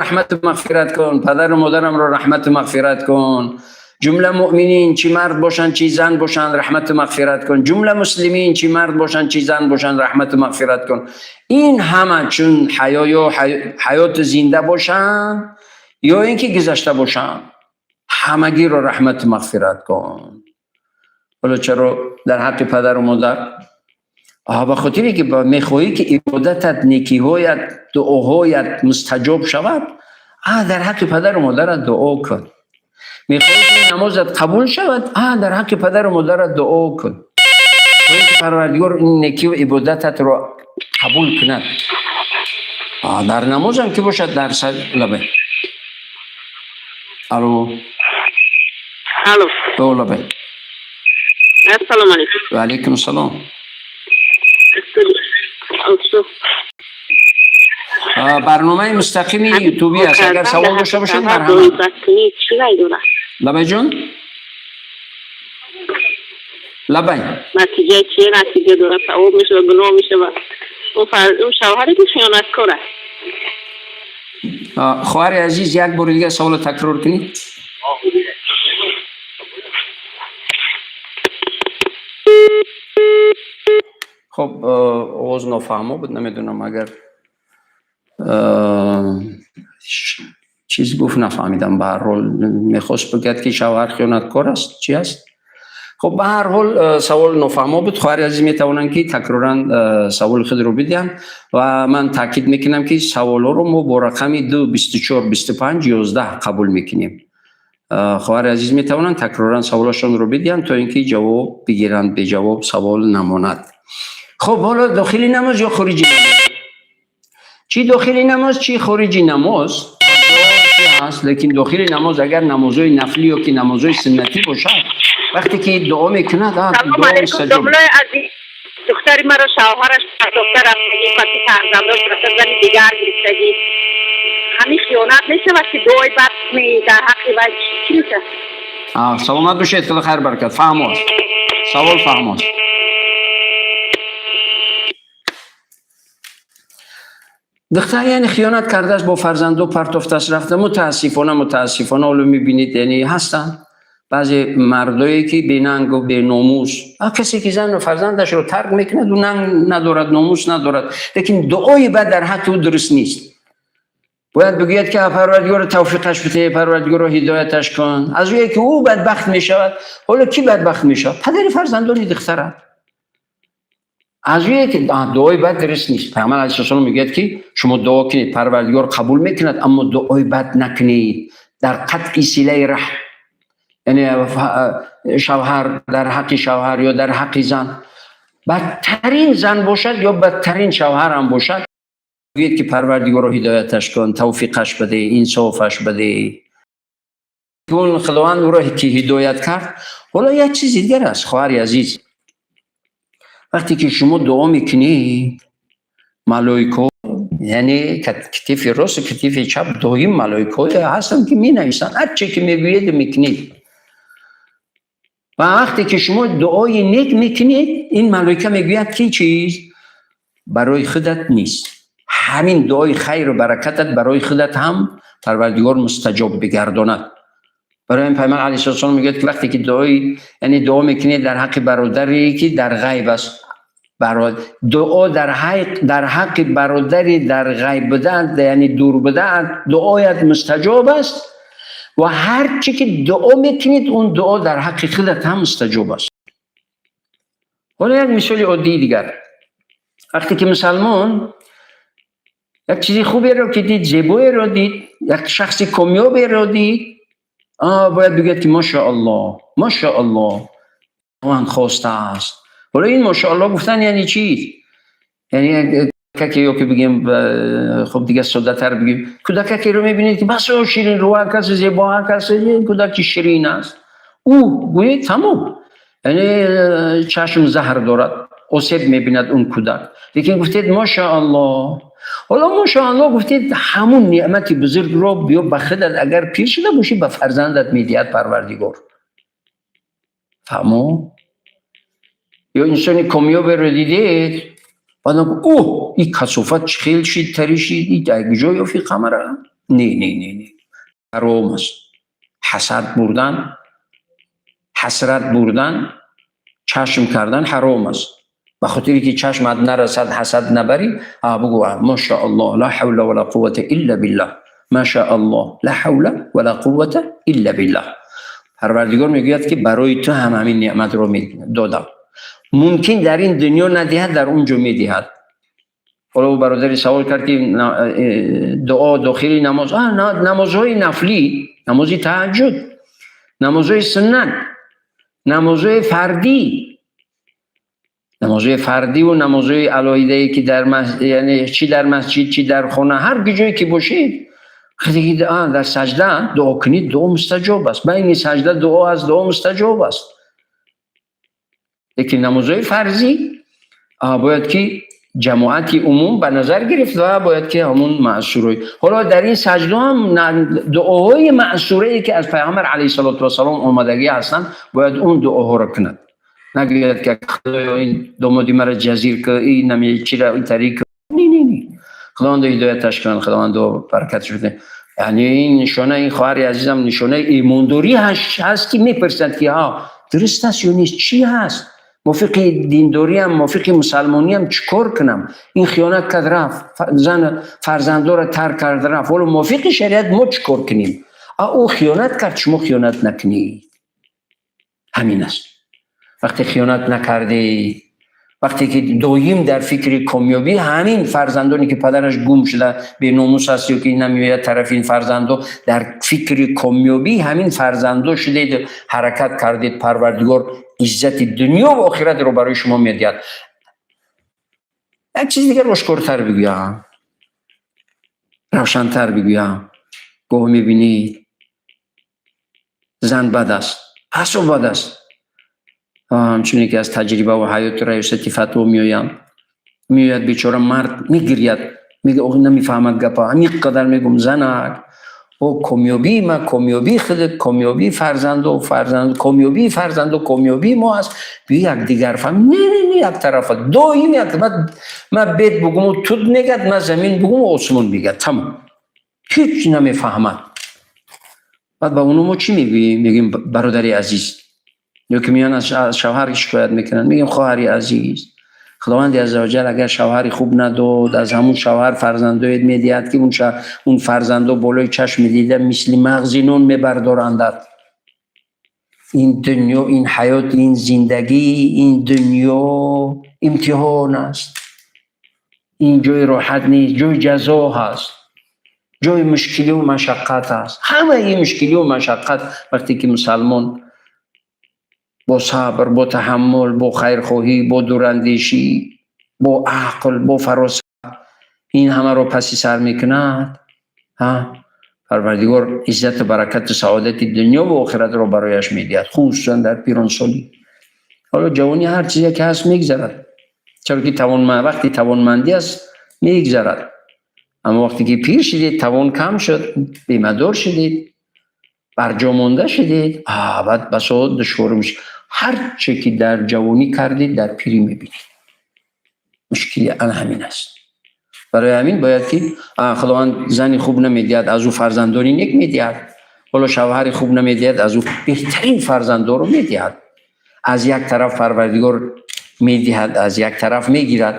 S1: رحمت و مغفرت کن پدر و مادرم را، رحمت و مغفرت کن جمله مؤمنین، چی مرد باشند چی زن باشند، رحمت و مغفرت کن جمله مسلمین، چی مرد باشند چی زن باشند، رحمت و مغفرت کن. این همه چون حیا یا حیات زنده باشند یا اینکه گذشته باشند، همگی را رحمت و مغفرت کن. حالا چرا در حق پدر و مادر؟ آها، به خاطری که میخواهی که عبادتت، نیکیهایت، دعاهایت مستجاب شود، در حق پدر و مادرت دعا کن. میخواهی که نمازت قبول شود، در حق پدر و مادرت دعا کن. میخواهی که پروردگار این نیکی و عبادتت را قبول کند، در نماز هم که باشد، در لبه. الو.
S3: Алло.
S1: لبه.
S3: Ассалому алайкум.
S1: و علیکم السلام.
S3: Устод.
S1: برنامه مستقیم یوتیوبی است. اگر سوال داشته باشید، مرحمت.
S3: چی رای داره؟
S1: لبه جان، لبه.
S3: نتیجه چیه؟ نتیجه داره؟ ثواب میشه و گناه میشه و اون شوهری که خیانتکار است.
S1: خواهر عزیز، یک بار دیگه سوال تکرار کنید. خب، آواز نافهما بود. نمیدونم، اگر چیز گفت نفهمیدم. به هر حال میخواست بگد که شوهر خیانتکار است، چی است؟ خب، به هر حال سوال نافهما بود. خواهر عزیز میتوانند که تکرارا سوال خود رو بدهند و من تاکید میکنم که سوال رو ما با رقم 2 24 25 11 قبول میکنیم. خواهر عزیز میتوانند تکرارا سوالشان رو بدهند تا اینکه جواب بگیرند، به جواب سوال نماند. خب، حالا داخلی نماز یا خارجی نماز، چی داخلی نماز، چی خارجی نماز هست، لیکن داخل نماز اگر نمازهای نفلی یا که نمازهای سنتی باشد، وقتی که دعا میکند،
S3: سلام
S1: دعا
S3: علیکم.
S1: مستجاب.
S3: داملای عزیز، دختری مرا شوهرش دختر رفتگی، پسی فرزنداش رفته، زن دیگر گرفتگی. همین خیانت میشود که دعای بد می در حق وی چی میشه؟
S1: سلامت باشید، خدا خیر برکت. فهماست، سوال فهماست. دختر یعنی خیانت کرده است، با فرزندو پرتافته است، رفته. متاسفانه، متاسفانه حالا میبینید، یعنی هستن بعضی مردایی که بی ننگ و بی ناموس. کسی که زن و فرزندش رو ترک میکند و ننگ ندارد، ناموس ندارد، لیکن دعای بد در حق او درست نیست. باید بگوید که پروردگار توفیقش بده، پروردگار رو هدایتش کن. از روی که او بدبخت میشود. حالا کی بدبخت میشود؟ پدر فرزندانی دختره. از روی که دعای بد درست نیست. پیامبر علیه السلام میگوید که شما دعا کنید، پروردگار قبول میکند، اما دعای بد نکنید. در قطع صله رحم، یعنی شوهر در حق شوهر یا در حق زن، بدترین زن باشد یا بدترین شوهر هم باشد، بگویید که پروردگار رو هدایتش کن، توفیقش بده، انصافش بده. اون خداوند او را که هدایت کرد. حالا یک چیز دیگر است، خواهر عزیز، وقتی که شما دعا میکنید، ملائکه، یعنی کتیف راست و کتیف چپ، دائم ملائکه هستن که می نویسن هر چی که میگویید میکنید. و وقتی که شما دعای نیک میکنید، این ملائکه میگوید که چیز برای خودت نیست، همین دعای خیر و برکتت برای خودت هم پروردگار مستجاب بگرداند. برای این پیامبر علیه السلام میگه که وقتی که دعای، یعنی دعا میکنید در حق برادری که در غیب است، دعا در حق برادری در غیب بودن، یعنی دور بودن، دعایت مستجاب است و هر چی که دعا میکنید، اون دعا در حق خودت هم مستجاب است. حالا یک مثال عادی دیگر، وقتی که مسلمان یک چیزی خوبی رو که دید، زیبایی رو دید، یک شخص کامیابی رو دید، باید بگید که ماشاءالله، ماشاءالله، من خواسته است. حالا این ماشاءالله گفتن یعنی چی؟ یعنی Кӯдаке ё ки бигем, хуб, дигар соддатар бигем, кӯдакакеро мебинед, ки басо ширин рӯак аст, зебоак аст, кӯдаки ширин аст. Ӯ гӯед, тамом, яъне чашм заҳр дорад, осеб мебинад он кӯдак. Лекин гуфтед машааллоҳ, ҳоло машааллоҳ гуфтед, ҳамун неъмати бузургро биё ба худат, агар пир шуда бошӣ, ба фарзандат медиҳад Парвардигор. Фаҳмо? Ё инсони комёберо дидед, баъд оҳ, ин касофат чӣ хел шид, тарӣ шид, и дар куҷо ёфт қамара? Не, не, не, не, ҳаром аст ҳасад бурдан, ҳасрат бурдан, чашм кардан ҳаром аст. Ба хотире ки чашмат нарасад, ҳасад набарӣ, бугӯ: машааллоҳ, ла ҳавла вала қуввата илла биллаҳ, машааллоҳ, ла ҳавла вала қуввата илла биллаҳ. Парвардигор мегӯяд, ки барои ту ҳам ҳамин неъматро додам. Мумкин дар ин дунё надиҳад, дар он ҷо медиҳад. Ҳоло ӯ бародари савол кард, ки дуо дохили намоз, намозҳои нафлӣ, намози таҳаҷҷуд, намозҳои суннат, намозҳои фардӣ, намозҳои фардиву намозҳои алоҳидае, ки дар, яъне чӣ дар масҷид, чӣ дар хона, ҳар ҷое ки бошед, дар саҷда дуо кунед, дуо мустаҷоб аст. Байни саҷда дуо аст, дуо мустаҷоб аст. Лекин намозҳои фарзӣ бояд ки ҷамоати умум ба назар гирифт ва бояд ки ҳамун маъсурои. Ҳоло дар ин саҷда ҳам дуоҳои маъсурае, ки аз Пайғамбар алайҳиссалоту вассалом омадагӣ ҳастанд, бояд он дуоҳоро кунад. Нагӯяд, ки худоё, ин домоди маро ҷазир ку, ин нами чира ин тариқ. Не, не, не, Худовандо ҳидояташ кунад, Худовандо баракаташ бидеҳ. Яъне ин нишона, ин хоҳари азизам, нишонаи имондорӣ ҳаст, ки мепурсад, ки ҳа, дуруст аст ё нест, чӣ ҳаст, мувофиқи диндориам, мувофиқи мусалмониам чӣ кор кунам? Ин хиёнат кард, рафт, зан фарзандоро тарк кард, рафт, ҳоло мувофиқи шариат мо чӣ кор кунем? А ӯ хиёнат кард, шумо хиёнат накунед, ҳамин аст. Вақте хиёнат накардед, вақте ки доим дар фикри комёбӣ, ҳамин фарзандоне, ки падараш гум шуда, беномус аст ё ки намеояд тарафи ин фарзандо, дар фикри комёбӣ ҳамин фарзандо шудед, ҳаракат кардед, Парвардигор иззати дунё ва охиратро барои шумо медиҳад. Як чизи дигар ошкортар бигӯям, равшантар бигӯям. Гоҳ мебинед, зан бад аст, пасу бад аст. Ҳамчуне ки аз таҷрибаву ҳаёту раёсати фатво меоянд, меояд бечора мард, мегиряд, мега, охи намефаҳмад гапа. Ҳамин қадар мегӯм: занак, о, комёбии ма, комёбии худат, комёбии фарзандо, фарзанд, комёбии фарзандо, комёбии мо аст. Биё якдигар фаҳм. Не, не, не, як тарафа доим як ма бет бугуму тут мегад, ма замин бугуму осмон мегад, тамом, ҳеҷ намефаҳмад. Баъд ба оно мо чӣ мегӯем? Мегӯем: бародари азиз, ё ки меян аз шавҳар шикоят мекунанд, мегӯем: хоҳари азиз, Худованди аззаваҷал агар шавҳари хуб надод, аз ҳамун шавҳар фарзандоед медиҳад, ки он фарзандо болои чашми дида мисли мағзи нон мебардорандад. Ин дунё, ин ҳаёт, ин зиндагӣ, ин дунё имтиҳон аст. Ин ҷои роҳат нест, ҷои ҷазо ҳаст, ҷои мушкилию машаққат аст. Ҳамаи мушкилию машаққат, вақте ки мусалмон бо сабр, бо таҳаммул, бо хайрхоҳӣ, бо дурандешӣ, бо ақл, бо фаросат ин ҳамаро паси сар мекунад, Парвардигор иззату баракату саодати дунё ва охиратро барояш медиҳад, хусусан дар пиронсолӣ. Ҳоло ҷавонӣ ҳар чизе ки ҳаст, мегзарад, чаро ки вақти тавонмандӣ аст, мегзарад. Аммо вақте ки пир шудед, тавон кам шуд, бемадор шудед, барҷо монда шудед, баъд басо душворӣ мешавад. Ҳар че ки дар ҷавонӣ кардед, дар пирӣ мебинед. Мушкили ана ҳамин аст. Барои ҳамин бояд ки Худованд зани хуб намедиҳад, аз ӯ фарзандони нек медиҳад. Ҳоло шавҳари хуб намедиҳад, аз ӯ беҳтарин фарзандорро медиҳад. Аз як тараф Парвардигор медиҳад, аз як тараф мегирад.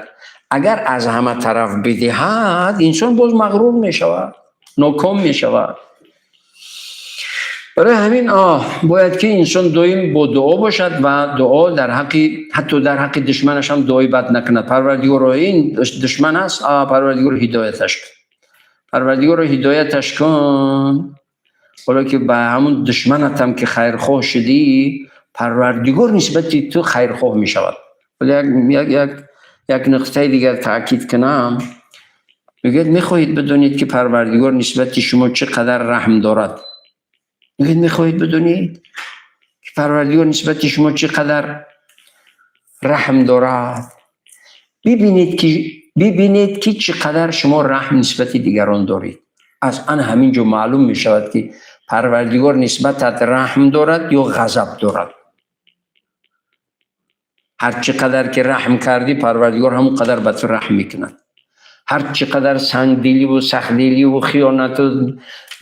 S1: Агар аз ҳама тараф бидиҳад, инсон боз мағрур мешавад, ноком мешавад. Барои ҳамин бояд ки инсон доим бо дуо бошад ва дуо дар ҳаққи, ҳатто дар ҳаққи душманаш ҳам дуои бад накунад. Парвардигоро, ин душман аст, Парвардигоро, ҳидояташ кун, Парвардигоро, ҳидояташ кун. Ҳоло ки ба ҳамун душманатам ки хайрхоҳ шудӣ, Парвардигор нисбати ту хайрхоҳ мешавад. Як як нуқтаи дигар таъкид кунам. Мегӯяд, мехоҳед бидонед, ки Парвардигор нисбати шумо чӣ қадар раҳм дорад? Мегӯяд, мехоҳед бидонед, ки Парвардигор нисбати шумо чӣ қадар раҳм дорад? Бибинед, ки чӣ қадар шумо раҳм нисбати дигарон доред. Аз ан ҳамин ҷо маълум мешавад, ки Парвардигор нисбатат раҳм дорад ё ғазаб дорад. Ҳар чӣ қадар ки раҳм кардӣ, Парвардигор ҳамон қадар ба ту раҳм мекунад. Ҳар чӣ қадар сангдиливу сахтдиливу хиёнату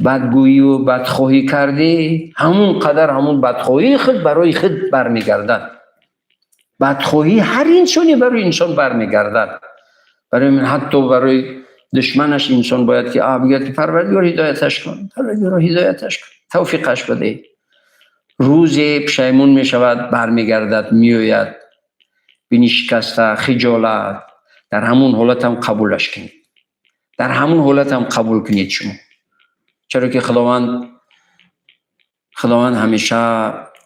S1: бадгӯию бадхоҳӣ кардӣ, ҳамон қадар ҳамон бадхоҳии худ барои худ бармегардад. Бадхоҳии ҳар инсоне барои инсон бармегардад. Барои ман, ҳатто барои душманаш инсон бояд ки бигӯяд, ки Парвардигор, ҳидояташ кун, Парвардигор, ҳидояташ кун, тавфиқаш бидеҳ. Рӯзе пушаймон мешавад, бармегардад, меояд, бини шикаста, хиҷолат. Дар ҳамон ҳолатам қабулаш кунед, дар ҳамон ҳолатам қабул кунед шумо, чаро ки Худованд ҳамеша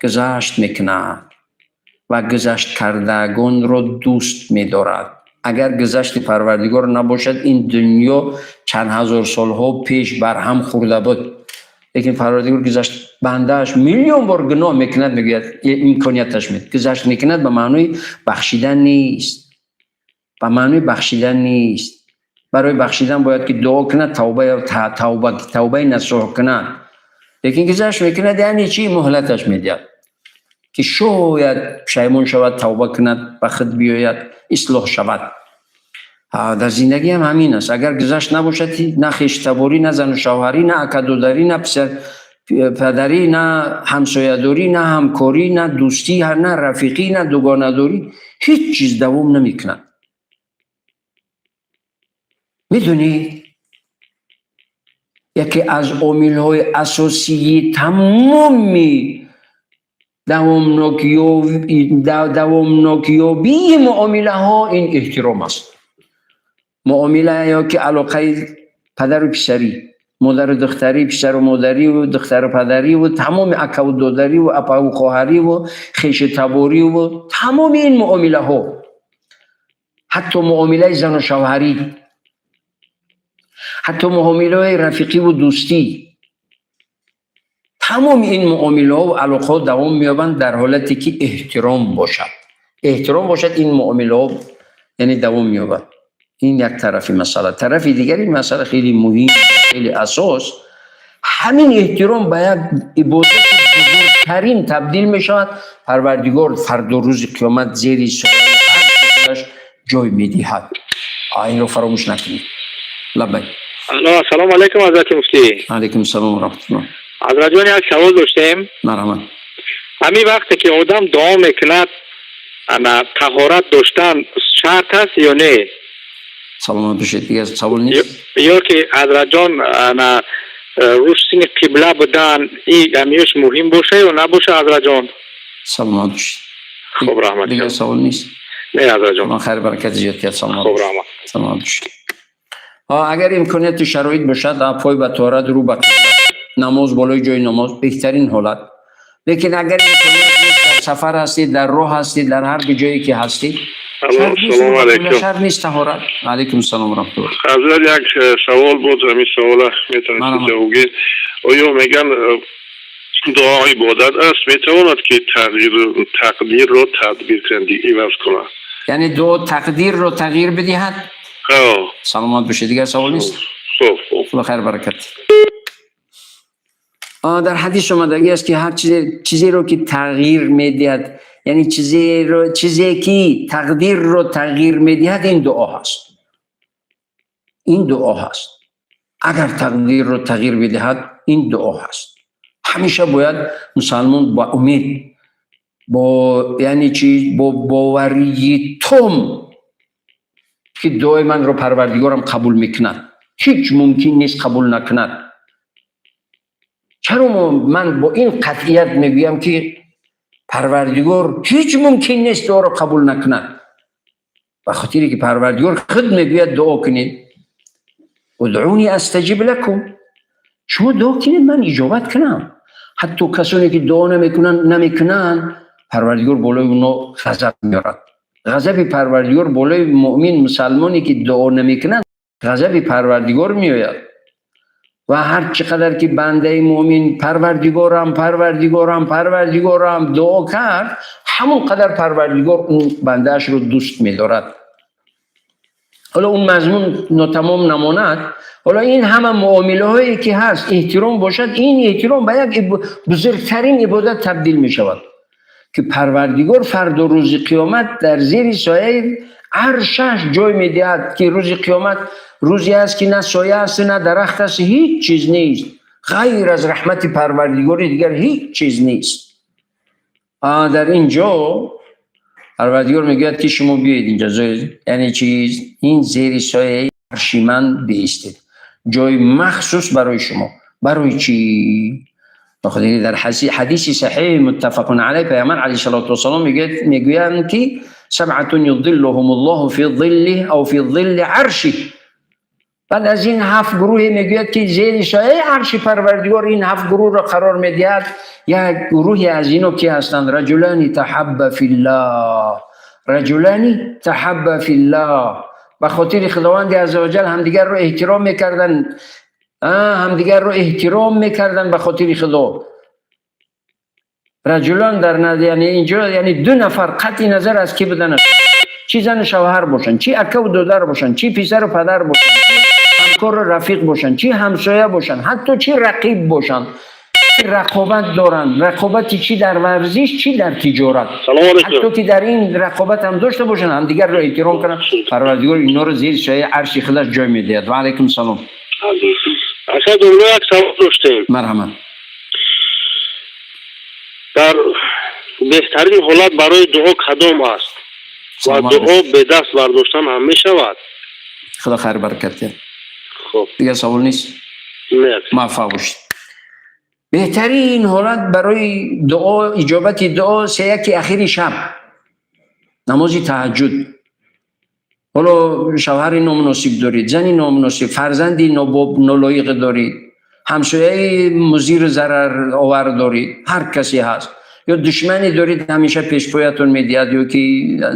S1: гузашт мекунад ва гузашт кардагонро дӯст медорад. Агар гузашти Парвардигор набошад, ин дунё чанд ҳазор солҳо пеш барҳам хӯрда буд. Лекин Парвардигор гузашт, бандааш миллион бор гуноҳ мекунад, мегӯяд, имконияташ мед, гузашт мекунад. Ба маънои бахшидан нест, ба маънои бахшидан нест. Барои бахшидан бояд ки дуо кунад, тавбаи насӯҳ кунад. Лекин гузашт мекунад яъне чӣ? Муҳлаташ медиҳад, ки шояд пушаймон шавад, тавба кунад, ба худ биёяд, ислоҳ шавад. Дар зиндагӣ ҳам ҳамин аст. Агар гузашт набошад, на хештаборӣ, на зану шавҳарӣ, на акадодарӣ, на падарӣ, на ҳамсоядорӣ, на ҳамкорӣ, на дӯстӣ, на рафиқӣ, на дугонадорӣ, ҳеҷ чиз давом намекунад. Медонед, яке аз омилҳои асосии тамоми давомнокёбии муомилаҳо ин эҳтиром аст. Муомила ё ки алоқаи падару писарӣ, модару духтарӣ, писару модариву духтару падариву тамоми акаву додариву апаву хоҳариву хешу табориву тамоми ин муомилаҳо, ҳатто муомилаи зану шавҳарӣ, ҳатто муомилаҳои рафиқиву дӯстӣ, тамоми ин муомилаҳо алоқаҳо давом меёбанд дар ҳолате ки эҳтиром бошад. Эҳтиром бошад, ин муомилаҳо яъне давом меёбад. Ин як тарафи масъала. Тарафи дигари ин масъала, хеле муҳим, хеле асос, ҳамин эҳтиром ба як ибодати бузургтарин табдил мешавад. Парвардигор фардо, рӯзи қиёмат, зери сояи арши ҷой медиҳад. Инро фаромӯш накунед. Лаббайк.
S2: Алло, ассалому алайкум, ҳазрати муфтӣ.
S1: Алайкум салом ва раҳматуллоҳ.
S2: Ҳазратҷон, як савол доштем.
S1: Марҳамат.
S2: Ҳамин вақте ки одам дуо мекунад, ана таҳорат доштан шарт аст ё не?
S1: Саломат бошед. Дигар савол нест?
S2: Ё ки, ҳазратҷон, ана рӯ сӯи қибла будан и ҳамиёш муҳим боша ё набоша, ҳазратҷон?
S1: Саломат бошед.
S2: Хуб, раҳмат.
S1: Дигар савол нест?
S2: Не, ҳазратҷон.
S1: Худо хайр баракат зиёд кунад. Саломат.
S2: Хуб, раҳмат.
S1: Саломат бошед. Агар имконияту шароит бошад, пой ба тоҳорат, рӯ ба намоз, болои ҷои намоз беҳтарин ҳолат. Лекин агар имконият нест, дар сафар ҳастед, дар роҳ ҳастед, дар ҳар ҷое ки ҳастед,
S4: Салому алайкум.
S1: шарт нест таҳорат. Алайкум салом, раҳматуллоҳ.
S4: Ҳазрат, як савол буд, ҳамин савола метавонед
S1: Марҳамат.
S4: ҷавоб гиред. Оё меган, дуо ибодат аст, метавонад ки тағйир тақдирро тадбир кунад, иваз кунад?
S1: Яъне дуо тақдирро тағйир бидиҳад?
S4: Ҳо.
S1: Саломат бошед. Дигар савол нест?
S4: Хуб.
S1: Худо хайр баракат. Дар ҳадис омадагӣ аст, ки ҳар чизеро ки тағйир медиҳад, яъне чизе ки тақдирро тағйир медиҳад, ин дуо ҳаст, ин дуо ҳаст. Агар тақдирро тағйир бидиҳад, ин дуо ҳаст. Ҳамеша бояд мусалмон ба умед, бо яъне чи, бо боварии том, ки дуои манро Парвардигорам қабул мекунад, ҳеҷ мумкин нест қабул накунад. Чаро ман бо ин қатъият мегӯям, ки Парвардигор ҳеҷ мумкин нест дуоро қабул накунад? Ба хотире ки Парвардигор худ мегӯяд: «Дуо кунед, ادعوني أستجب لكم». Шумо дуо кунед, ман иҷобат кунам. Ҳатто касоне ки дуо намекунанд, Парвардигор болои оно ғазаб меорад. Ғазаби Парвардигор болои муъмин, мусалмоне ки дуо намекунад, ғазаби Парвардигор меояд. Ва ҳар чӣ қадар ки бандаи муъмин «Парвардигорам, Парвардигорам, Парвардигорам» дуо кард, ҳамон қадар Парвардигор он бандаашро дӯст медорад. Ҳоло он мазмун нотамом намонад. Ҳоло ин ҳама муомилаҳое ки ҳаст, эҳтиром бошад, ин эҳтиром ба як бузургтарин ибодат табдил мешавад, ки Парвардигор фардо, рӯзи қиёмат, дар зери сояи аршаш ҷой медиҳад, ки рӯзи қиёмат рӯзе аст, ки на соя аст, на дарахт аст, ҳеҷ чиз нест, ғайр аз раҳмати Парвардигори дигар ҳеҷ чиз нест. Дар ин ҷо Парвардигор мегӯяд, ки шумо биёед инҷа, яъне чиз, ин зери сояи арши ман биистед, ҷои махсус барои шумо. Барои чӣ? Дар ҳадиси саҳеҳи муттафақун алайҳ Паёмбар алайҳи салоту вассалом мегӯянд, ки سبعة يظلهم الله في ظله أو في ظل عرشه. Баъд аз ин ҳафт гурӯҳе мегӯяд, ки зери сояи арши Парвардигор ин ҳафт гурӯҳро қарор медиҳад. Як гурӯҳе аз ино ки ҳастанд? رجلان تحابا في الله، رجلان تحابا في الله. Ба хотири Худованди аззаваҷал ҳамдигарро эҳтиром мекарданд, ҳамдигарро эҳтиром мекарданд ба хотири Худо. رجلان дар, яъне инҷо, яъне ду нафар, қатъи назар аз ки буданаш, чӣ зану шавҳар бошанд, чӣ акаву додар бошанд, чӣ писару падар бошанд, чӣ ҳамкору рафиқ бошанд, чӣ ҳамсоя бошанд, ҳатто чӣ рақиб бошанд, рақобат доранд, рақобати чӣ дар варзиш, чӣ дар тиҷорат, ҳатто ки дар ин рақобат ҳам дошта бошанд, ҳамдигарро эҳтиром кунанд, Парвардигор инҳоро зери сояи арши худаш ҷой медиҳад. Ва алайкум салом.
S4: Ака домла, як савол доштем.
S1: Марҳамат.
S4: Дар беҳтарин ҳолат барои дуо кадом аст ва дуо бе даст бардоштан ҳам мешавад?
S1: Худо хайр баракат диҳад.
S4: Хуб.
S1: Дигар савол нест?
S4: Не.
S1: Муваффақ бошед. Беҳтарин ҳолат барои дуо, иҷобати дуо, сеяки ахири шаб, намози таҳаҷҷуд. Ҳоло шавҳари номуносиб доред, зани номуносиб, фарзанди нолоиқ доред, ҳамсояи музиру зараровар доред, ҳар касе ҳаст, ё душмане доред, ҳамеша пешпоятон медиҳад ё ки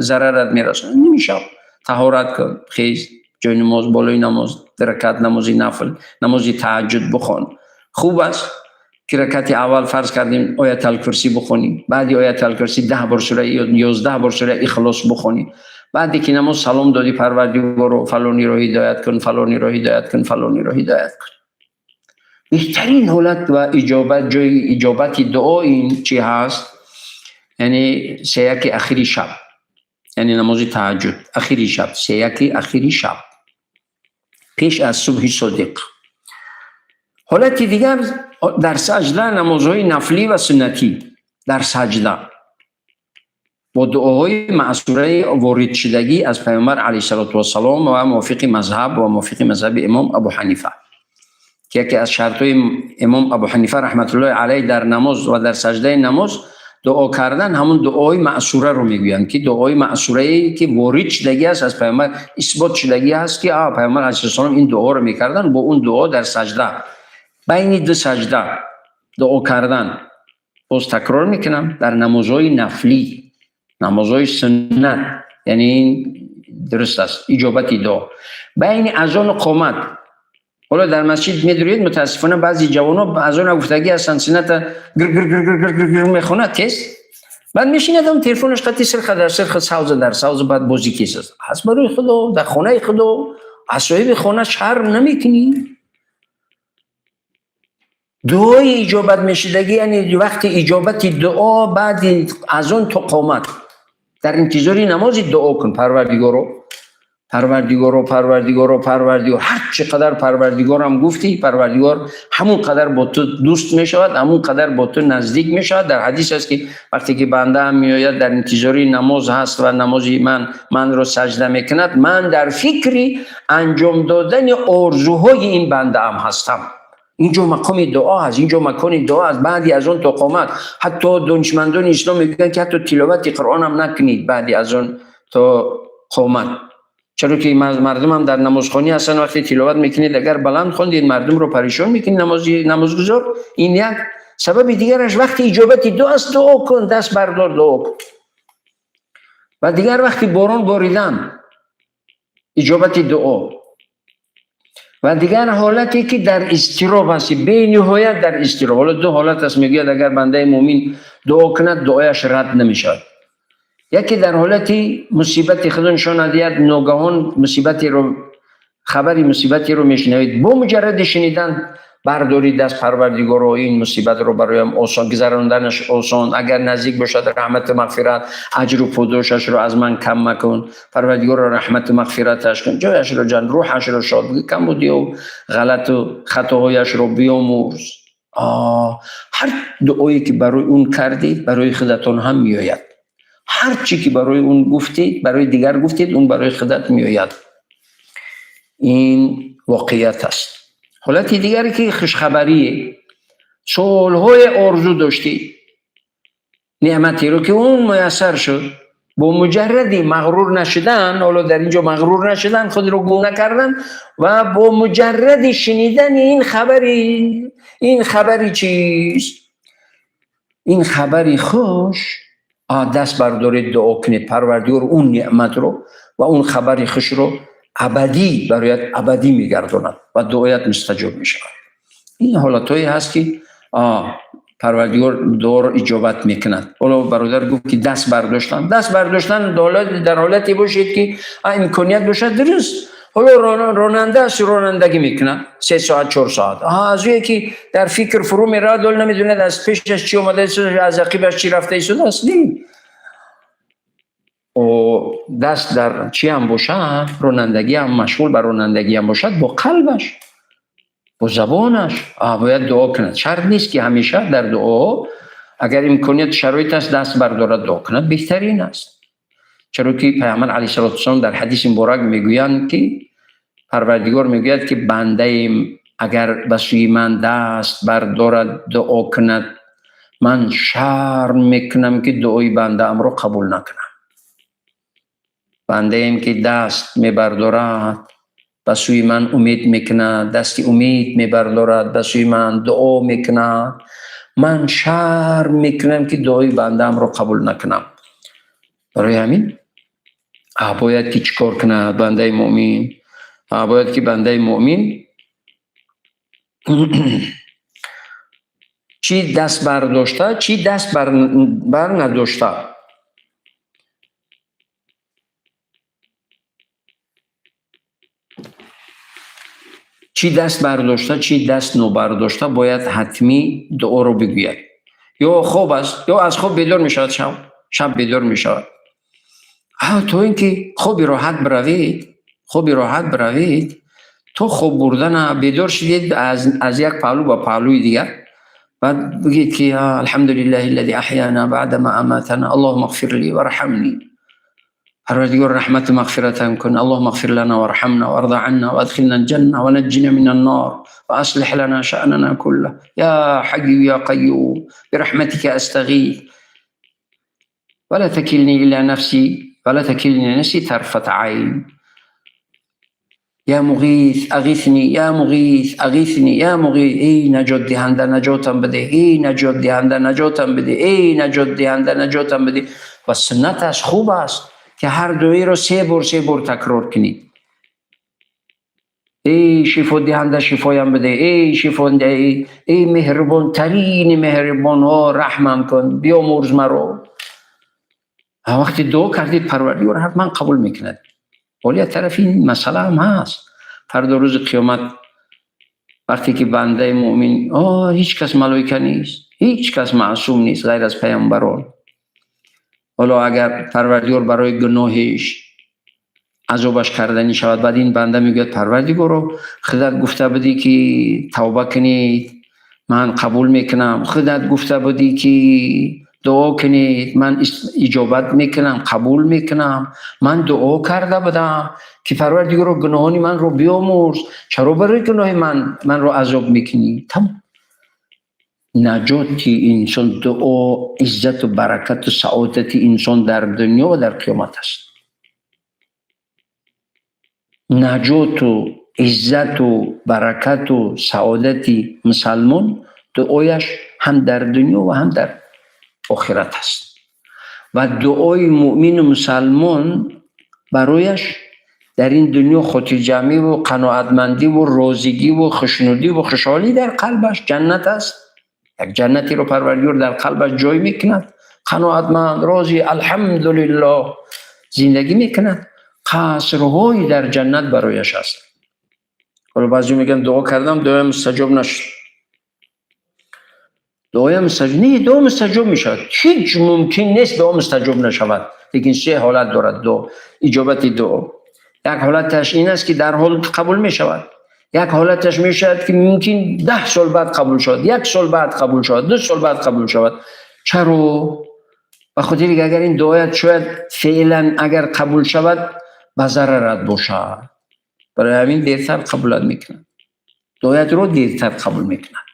S1: зарарат мерасонад, нимшаб таҳорат кун, хез, ҷои намоз, болои намоз, ракат намози нафл, намози таҳаҷҷуд бихон. Хуб аст, ки ракати аввал, фарз кардем, Ояталкурсӣ бихонӣ, баъди Ояталкурсӣ 10 бор сура ё 11 бор сура Ихлос бихонӣ. Баъде ки намоз салом додӣ, «Парвардигоро, фалониро ҳидоят кун, фалониро ҳидоят кун, фалониро ҳидоят кун». Беҳтарин ҳолат ва иҷобат, ҷои иҷобати дуо ин чӣ ҳаст? Яъне сеяки ахири шаб, яъне намози таҳаҷҷуд, ахири шаб, сеяки ахири шаб, пеш аз субҳи содиқ. Ҳолати дигар, дар саҷда, намозҳои нафлӣ ва суннатӣ дар саҷда бо дуоҳои маъсураи воридшудагӣ аз Паёмбар алайҳи салоту вассалом ва мувофиқи мазҳаб ва мувофиқи мазҳаби имом Абу Ҳанифа, ки яке аз шартҳои имом Абу Ҳанифа раҳматуллоҳи алайҳ дар намоз ва дар саҷдаи намоз дуо кардан, ҳамон дуои маъсураро мегӯянд, ки дуои маъсурае ки ворид шудагӣ аст аз Паёмбар, исбот шудагӣ аст, ки Паёмбар алайҳиссалом ин дуоро мекарданд, бо он дуо дар саҷда, байни ду саҷда дуо кардан. Боз такрор мекунам, дар намозҳои нафлӣ, намозҳои суннат, яъне ин дуруст аст иҷобати дуо. Байни азону қомат. Ҳоло дар масҷид медуред, мутаассифона, баъзе ҷавонҳо азона гуфтагӣ ҳастанд, сунната гир гир гир гир гир гир мехонад тез, баъд мешинад, он телефонаш қати, сирха дар сирха, савза дар савза, баъд бозӣ кесаст. Аз барои Худо, дар хонаи Худо аз соҳиби хона шарм намекунӣ? Дуои иҷобат мешудагӣ, яъне вақти иҷобати дуо, баъди азон то қомат, дар интизори намози дуо кун: «Парвардигоро, Парвардигоро, Парвардигоро, Парвардигор». Ҳар чӣ қадар «Парвардигорам» гуфтӣ, Парвардигор ҳамон қадар бо ту дӯст мешавад, ҳамон қадар бо ту наздик мешавад. Дар ҳадис аст, ки вақте ки бандаам меояд, дар интизори намоз ҳаст ва намози ман манро саҷда мекунад, ман дар фикри анҷом додани орзуҳои ин бандаам ҳастам. Инҷо мақоми дуо ҳаст, инҷо макони дуо аст. Баъди аз он то қомат, ҳатто донишмандони ислом мегӯянд, ки ҳатто тиловати Қуръонам накунед баъди аз он то қомат, чаро ки мардумам дар намозхонӣ ҳастанд. Вақте тиловат мекунед, агар баланд хондед, мардумро парешон мекунед, намозгузор. Ин як сабаби дигараш, вақти иҷобати дуо аст, дуо кун, даст бардор, дуо кун. Ва дигар вақти борон боридан, иҷобати дуо. Ва дигар ҳолате ки дар изтироб ҳастӣ, бениҳоят дар изтироб. Ҳоло ду ҳолат аст, мегӯяд агар бандаи мӯмин дуо кунад, дуояш рад намешавад. Яке дар ҳолати мусибати худо нишон надиҳад, ногаҳон мусибатеро, хабари мусибатеро мешунавед. Бо муҷарради шунидан бардорид даст, Парвардигоро, ин мусибатро бароям осон гузаронданаш осон, агар наздик бошад раҳмату мағфират, аҷру подошашро аз ман кам макун, Парвардигоро раҳмату мағфираташ кун, ҷояшро ҷан, рӯҳашро шод, камбудию ғалату хатоҳояшро биёмӯрз. Ҳар дуое ки барои он кардед, барои худатон ҳам меояд. Ҳар чӣ ки барои он гуфтед, барои дигар гуфтед, он барои худат меояд. Ин воқеият аст. Ҳолати дигаре ки хушхабарие, солҳое орзу доштед, неъматеро ки он муяссар шуд, бо муҷарради мағрур нашудан, ҳоло дар ин ҷо мағрур нашудан, худро гум накардан ва бо муҷарради шунидани ин хабари, ин хабари чист? Ин хабари хуш, даст бардоред, дуо кунед, Парвардигор он неъматро ва он хабари хушро абадӣ барояд абадӣ мегардонад ва дуоят мустаҷоб мешавад. Ин ҳолатҳое ҳаст ки Парвардигор дуоро иҷобат мекунад. Ҳоло бародар гуфт ки даст бардоштан, даст бардоштан дар ҳолате бошед ки имконият бошад, дуруст. Ҳоло ронанда аст, ронандагӣ мекунад 3 соат, 4 соат. Аз ӯе ки дар фикр фурӯ меравад, ҳоло намедонад аз пешаш чӣ омада, аз ақибаш чӣ рафта истодааст. Даст дар чӣ ҳам бошад, ронандагӣ ҳам машғул ба ронандагӣ ҳам бошад, бо қалбаш, бо забонаш бояд дуо кунад. Шарт нест ки ҳамеша дар дуо, агар имконият шароит аст, даст бардорад дуо кунад, беҳтарин аст. Чаро ки Пайғамбар алайҳиссалоту вассалом дар ҳадиси муборак мегӯянд ки Парвардигор мегӯяд ки бандаем агар ба сӯи ман даст бардорад дуо кунад, ман шарм мекунам ки дуои бандаамро қабул накунам. Бандаем ки даст мебардорад, ба сӯи ман умед мекунад, дасти умед мебардорад, ба сӯи ман дуо мекунад, ман шарм мекунам ки дуои бандаамро қабул накунам. Барои ҳамин бояд ки чӣ кор кунад бандаи мӯмин? Бояд ки бандаи мӯмин чӣ даст бардошта, чӣ даст бар надошта. Чӣ даст бардошта, чӣ даст нобардошта, бояд ҳатмӣ дуоро бигӯяд. Ё хоб аст, ё аз хоб бедор мешавад, шаб бедор мешавад. То ин ки хоби роҳат биравед, хоби роҳат биравед, то хоб бурдана бедор шудед аз як паҳлӯ ба паҳлӯи дигар, баъд бигӯед ки алҳамдулиллаҳи аллази аҳяна баъда ма аматана, аллоҳумма иғфир ли варҳамни. Парвардигор раҳмату мағфиратам кун, аллоҳумма иғфир лана варҳамна варда анна ва адхилна алҷанна ва наҷҷина мина ннор ва аслиҳ лана шаънана куллаҳ я ҳайю я қайюм бираҳматика астағис ва ла такилни ила нафси ва ла такилни ила нафси тарфата айн я муғис ағисни, я муғис ағисни, я муғис, эй наҷот диҳанда наҷотам бидеҳ, эй наҷот диҳанда наҷотам бидеҳ, эй наҷот диҳанда наҷотам бидеҳ. Ва суннат аст, хуб аст ки ҳар дуеро се бор, се бор такрор кунед. Эй шифодиҳанда шифоям бидеҳ, эй шифодиҳанда, эй меҳрубонтарини меҳрубонҳо раҳмам кун, биёмурз маро. Вақте дуо кардед, Парвардигор ҳатман қабул мекунад. Ҳоло як тарафи ин масъала ҳам ҳаст. Фардо рӯзи қиёмат вақте ки бандаи мӯмин, ҳеҷ кас малоика нест, ҳеҷ кас маъсум нест ғайр аз паёмбарон. Ҳоло агар Парвардигор барои гуноҳиш азобаш карданӣ шавад, баъд ин банда мегӯяд Парвардигоро, худат гуфта будӣ ки тавба кунед, ман қабул мекунам, худат гуфта будӣ ки дуо кунед, ман иҷобат мекунам, қабул мекунам, ман дуо карда будам ки Парвардигоро гуноҳони манро биёмурз, чаро барои гуноҳи ман манро азоб мекунӣ? Тамом. Наҷоти инсон дуо, иззату баракату саодати инсон дар дунё ва дар қиёмат аст. Наҷоту иззату баракату саодати мусалмон дуояш ҳам дар дунё ва ҳам дар охират аст. Ва дуои муъмину мусалмон барояш дар ин дунё хотирҷамъӣ ва қаноатмандӣ ва розигӣ ва хушнудӣ ва хушҳолӣ дар қалбаш ҷаннат аст. Як ҷаннатеро Парвардигор дар қалбаш ҷой мекунад. Қаноатманд, розӣ, алҳамдулиллоҳ зиндагӣ мекунад. Қасрҳои дар ҷаннат барояш аст. Ҳоло баъзеҳо мегӯянд дуо кардам, дуоям мустаҷоб нашуд. Дуоям мустаҷоб не, дуо мустаҷоб мешавад. Ҳеҷ мумкин нест дуо мустаҷоб нашавад. Лекин се ҳолат дорад дуо, иҷобати дуо. Як ҳолаташ ин аст, ки дар ҳол қабул мешавад. Як ҳолаташ мешавад, ки мумкин 10 сол баъд қабул шавад, 1 сол баъд қабул шавад, 2 сол баъд қабул шавад. Чаро? Ба хотире ки агар ин дуоят шояд феълан агар қабул шавад, ба зарарат бошад. Барои ҳамин дертар қабулат мекунад. Дуоятро дертар қабул мекунад.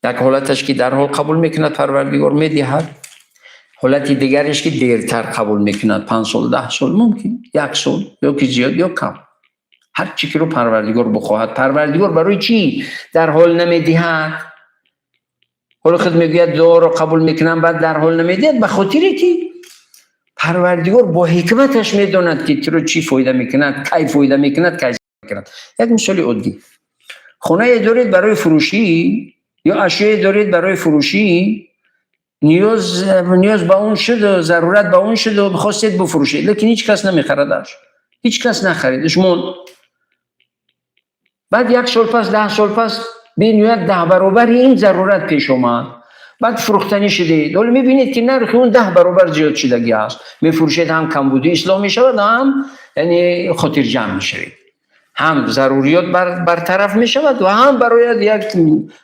S1: Як ҳолаташ ки дар ҳол қабул мекунад, Парвардигор медиҳад. Ҳолати дигараш ки дертар қабул мекунад, 5 сол, 10 сол, мумкин 1 сол ё ки зиёд ё кам. Ҳар чӣ ки ро Парвардигор бихоҳад. Парвардигор барои чӣ дар ҳол намедиҳад? Ҳоло худ мегӯяд дуоро қабул мекунам, баъд дар ҳол намедиҳад, ба хотире ки Парвардигор бо ҳикматаш медонад, ки туро чӣ фоида мекунад, кай фоида мекунад, кай мекунад. Як мисоли оддӣ. Хонае доред барои фурӯшӣ ё ашёе доред барои фурӯшӣ, ниёз ба он шуд, зарурат ба он шуд, хостед бифурӯшед, лекин ҳеҷ кас намехарадаш. Ҳеҷ кас нахарид. Шумо баъд 1 сол пас, 10 сол пас бениҳоят 10 баробари ин зарурат пеш омад. Баъд фурӯхтанӣ шудед. Ҳоло мебинед, ки нархи он 10 баробар зиёд шудагӣ аст. Мефурӯшед, ҳам камбудӣ ислоҳ мешавад, ҳам яъне хотирҷамъ мешавед. Ҳам заруриёт бартараф мешавад ва ҳам барояд як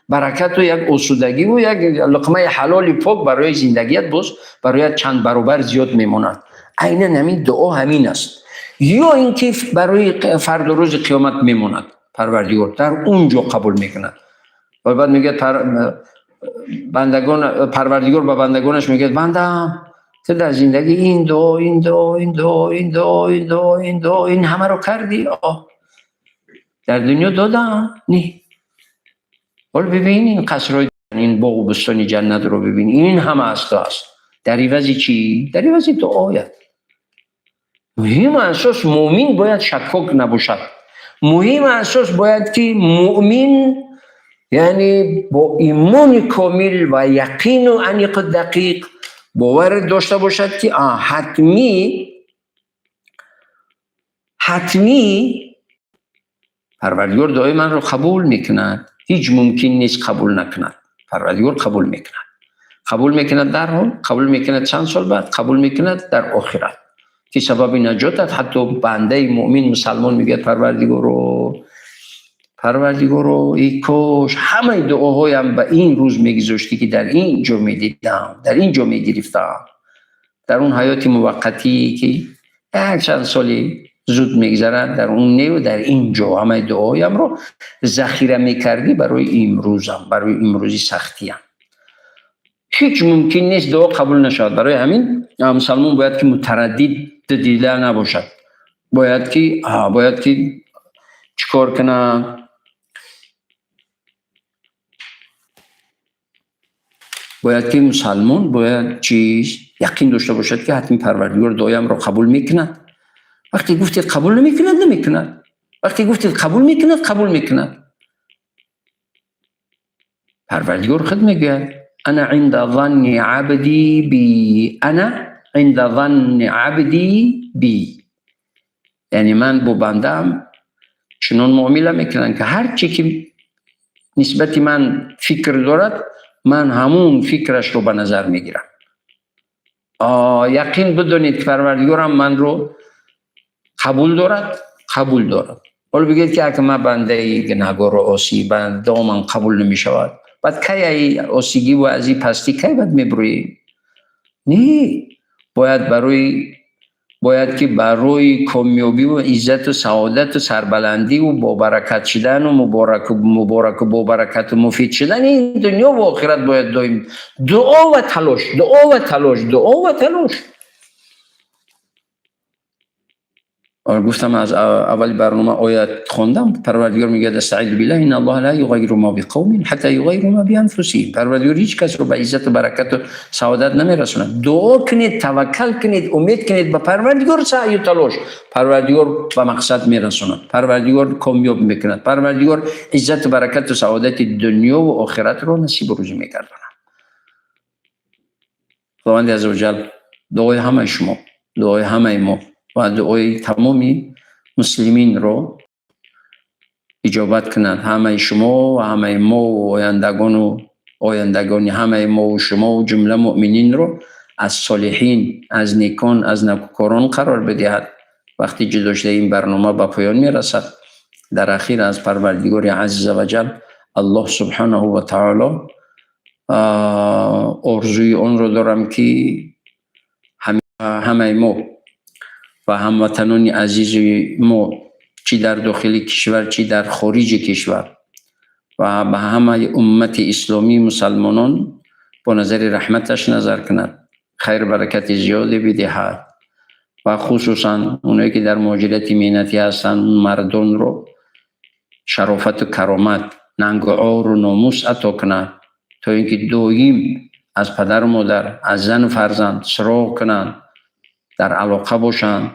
S1: баракату як осудагиву як луқмаи ҳалоли пок барои зиндагият боз барояд чанд баробар зиёд мемонад. Айнан ҳамин дуо ҳамин аст. Ё ин ки барои фардо рӯзи қиёмат мемонад. Парвардигор дар он ҷо қабул мекунад. Ва баъд мегӯяд бандагон, Парвардигор ба бандагонаш мегӯяд: бандаам, ту дар зиндагӣ ин дуо, ин дуо, ин дуо, ин дуо, ин дуо, ин дуо, ин ҳамаро кардӣ, оҳ дар дунё додам, не. Ҳоло бибин ин қасрҳои, ин боғу бӯстони ҷаннатро бибин, ин ҳама аз ту аст. Дар ивази чӣ? Дар ивази дуоят. Муҳим асос муъмин бояд шаккок набошад. Муҳим асос бояд ки муъмин яъне бо имони комил ва яқину аниқу дақиқ бовар дошта бошад, ки ҳатмӣ, ҳатмӣ Парвардигор дуои манро қабул мекунад. Ҳеҷ мумкин нест қабул накунад. Парвардигор қабул мекунад. Қабул мекунад дар ҳол, қабул мекунад чанд сол баъд, қабул мекунад дар охират, ки сабаби наҷотат. Ҳатто бандаи муъмин мусалмон мегӯяд: Парвардигоро, Парвардигоро, эй кош ҳамаи дуоҳоям ба ин рӯз мегузоштӣ, ки дар ин ҷо медидам, дар ин ҷо мегирифтам, дар он ҳаёти муваққатӣ, ки як чанд соли зуд мегузарад, дар он неву дар ин ҷо ҳамаи дуоҳоямро захира мекардӣ барои имрӯзам, барои имрӯзи сахтиям. Ҳеҷ мумкин нест дуо қабул нашавад. Барои ҳамин мусалмон бояд ки мутараддид дида набошад. Бояд ки чӣ кор кунад? Бояд ки мусалмон бояд чиз яқин дошта бошад, ки ҳатми Парвардигор дуоямро қабул мекунад. Вақте гуфтед қабул намекунад, намекунад. Вақте гуфтед қабул мекунад, қабул мекунад. Парвардигор худ мегӯяд: ана инда занни абди би, ана инда занни абди би. Яъне ман бо бандаам чунон муомила мекунам, ки ҳар чӣ ки нисбати ман фикр дорад, ман ҳамун фикрашро ба назар мегирам. Яқин бидонед, ки Парвардигорам манро қабул дорад, қабул дорад. Ҳоло бигӯед, ки ака, ман бандаи гунаҳгору осӣ, дуо ман қабул намешавад. Баъд кай ай осигӣ ва аз ин пастӣ кай баъд мебурӯӣ? Не, бояд ки барои комёбиву иззату саодату сарбаландиву бобаракат шидану мубораку бобаракату муфид шидан ин дунё ва охират бояд доим дуо ва талош, дуо ва талош, дуо ва талош. Гуфтам, аз аввали барнома оят хондам. Парвардигор мегӯяд: أستعيذ بالله، إن الله لا يغير ما بقوم حتى يغيروا ما بأنفسهم. Парвардигор ҳеҷ касро ба иззату баракату саодат намерасонад. Дуо кунед, таваккал кунед, умед кунед ба Парвардигор, саъю талош, Парвардигор ба мақсад мерасонад, Парвардигор комёб мекунад, Парвардигор иззату баракату саодати дунёву охиратро насибу рӯзӣ мегардонад. Худованди азза ваҷал дуои ҳамаи шумо, дуои ҳамаи мо ва дуои тамоми муслиминро иҷобат кунад. Ҳамаи шумо ва ҳамаи мо, ояндагону ояндагони ҳамаи мову шумову ҷумла муъмининро аз солиҳин, аз некон, аз накӯкорон қарор бидиҳад. Вақти ҷудошудаи ин барнома ба поён мерасад. Дар ахир аз Парвардигори азза ваҷал, Аллоҳ субҳанаҳу ва таоло, орзуи онро дорам, ки ҳамаи мо ва ҳамватанони азизи мо, чӣ дар дохили кишвар, чӣ дар хориҷи кишвар, ва ба ҳамаи уммати исломии мусалмонон бо назари раҳматаш назар кунад, хайру баракати зиёде бидиҳад ва хусусан оное ки дар муҳоҷирати меҳнатӣ ҳастанд, мардонро шарофату каромат, нангу ору номус ато кунад, то ин ки доим аз падару модар, аз зану фарзанд суроғ кунанд, дар алоқа бошанд,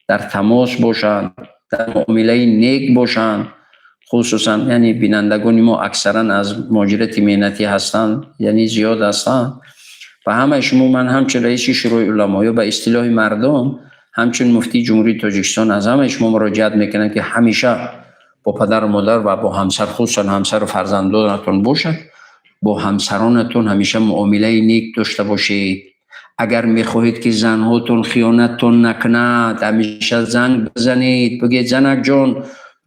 S1: дар тамос бошанд, дар муомилаи нек бошанд. Хусусан, яъне, бинандагони мо аксаран аз муҳоҷирати меҳнатӣ ҳастанд, яъне зиёд ҳастанд. Ба ҳамаи шумо ман ҳамчун раиси Шӯрои уламо ё ба истилоҳи мардум ҳамчун муфтии Ҷумҳурии Тоҷикистон аз ҳамаи шумо муроҷиат мекунам, ки ҳамеша бо падару модар ва бо ҳамсар, хусусан ҳамсару фарзандонатон бошад, бо ҳамсаронатон ҳамеша муомилаи нек дошта бошед. Агар мехоҳед, ки занҳотон хиёнаттон накунад, ҳамеша занг бизанед, бигӯед: «Занакҷон,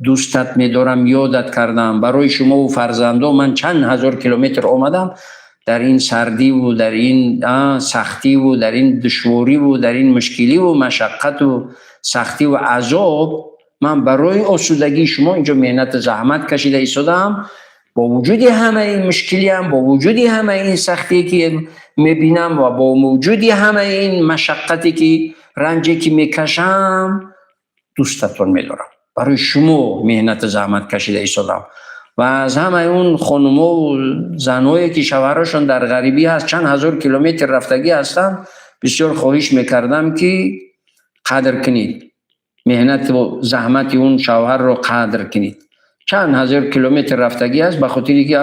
S1: дӯстат медорам, ёдат кардам, барои шумову фарзандо ман чанд ҳазор километр омадам, дар ин сардиву дар ин сахтиву дар ин душвориву дар ин мушкиливу машаққату сахтиву азоб ман барои осудагии шумо инҷо меҳнату заҳмат кашида истодаам. Бо вуҷуди ҳамаи ин мушкилиам, бо вуҷуди ҳамаи ин сахтие, ки мебинам, ва бо вуҷуди ҳамаи ин машаққате, ки ранҷе, ки мекашам, дӯстатон медорам, барои шумо меҳнату заҳмат кашида истодам». Ва аз ҳамаи он хонумову занҳое, ки шавҳарашон дар ғарибӣ ҳаст, чанд ҳазор километр рафтагӣ ҳастанд, бисёр хоҳиш мекардам, ки қадр кунед, меҳнату заҳмати он шавҳарро қадр кунед. Чанд ҳазор километр рафтагӣ аст ба хотире ки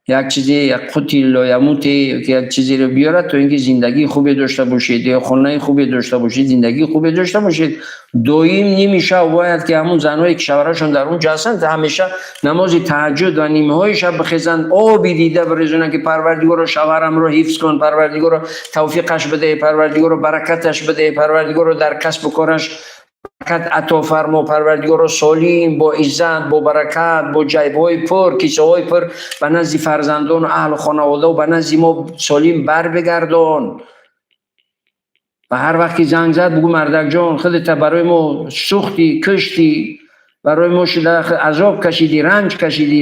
S1: як чизе, як қути лоямуте, як чизеро биёрад, то ин ки зиндагии хубе дошта бошед ё хонаи хубе дошта бошед, зиндагии хубе дошта бошед. Доим ними шаб бояд ки ҳамун занҳое, ки шавҳарашон дар он ҷо ҳастанд, ҳамеша намози таҳаҷҷуд ва нимаҳои шаб бихезанд, оби дида бирезонанд, ки Парвардигоро, шавҳарамро ҳифз кун, Парвардигоро, тавфиқаш бидеҳ, Парвардигоро, баракаташ бидеҳ, Парвардигоро, дар касбу кораш баракат ато фармо, Парвардигоро, солим, бо иззат, бо баракат, бо ҷайбҳои пур, кисаҳои пур ба назди фарзандону аҳлу хонаводаву ба назди мо солим барбигардон. Ва ҳар вақт ки занг зад, бугӯ: «Мардакҷон, худата барои мо сӯхтӣ, куштӣ, барои мо шуда азоб кашидӣ, ранҷ кашидӣ,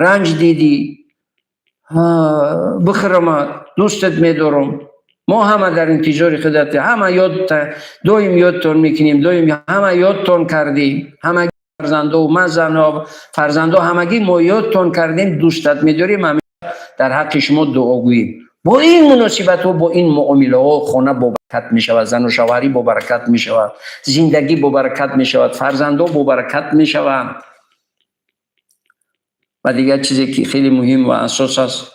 S1: ранҷ дидӣ, бихӯрама, дӯстат медорам, мо ҳама дар интизори худат, ҳама ёд, доим ёдтон мекунем, доим ҳама ёдтон кардем, ҳама фарзандо, ман, занҳо, фарзандо, ҳамагӣ мо ёдтон кардем, дӯстат медорем, ҳамеша дар ҳаққи шумо дуогӯем». Бо ин муносибатҳо, бо ин муомилаҳо хона бобаракат мешавад, зану шавҳарӣ бобаракат мешавад, зиндагӣ бобаракат мешавад, фарзандо бобаракат мешаванд. Ва дигар чизе, ки хеле муҳим ва асос аст,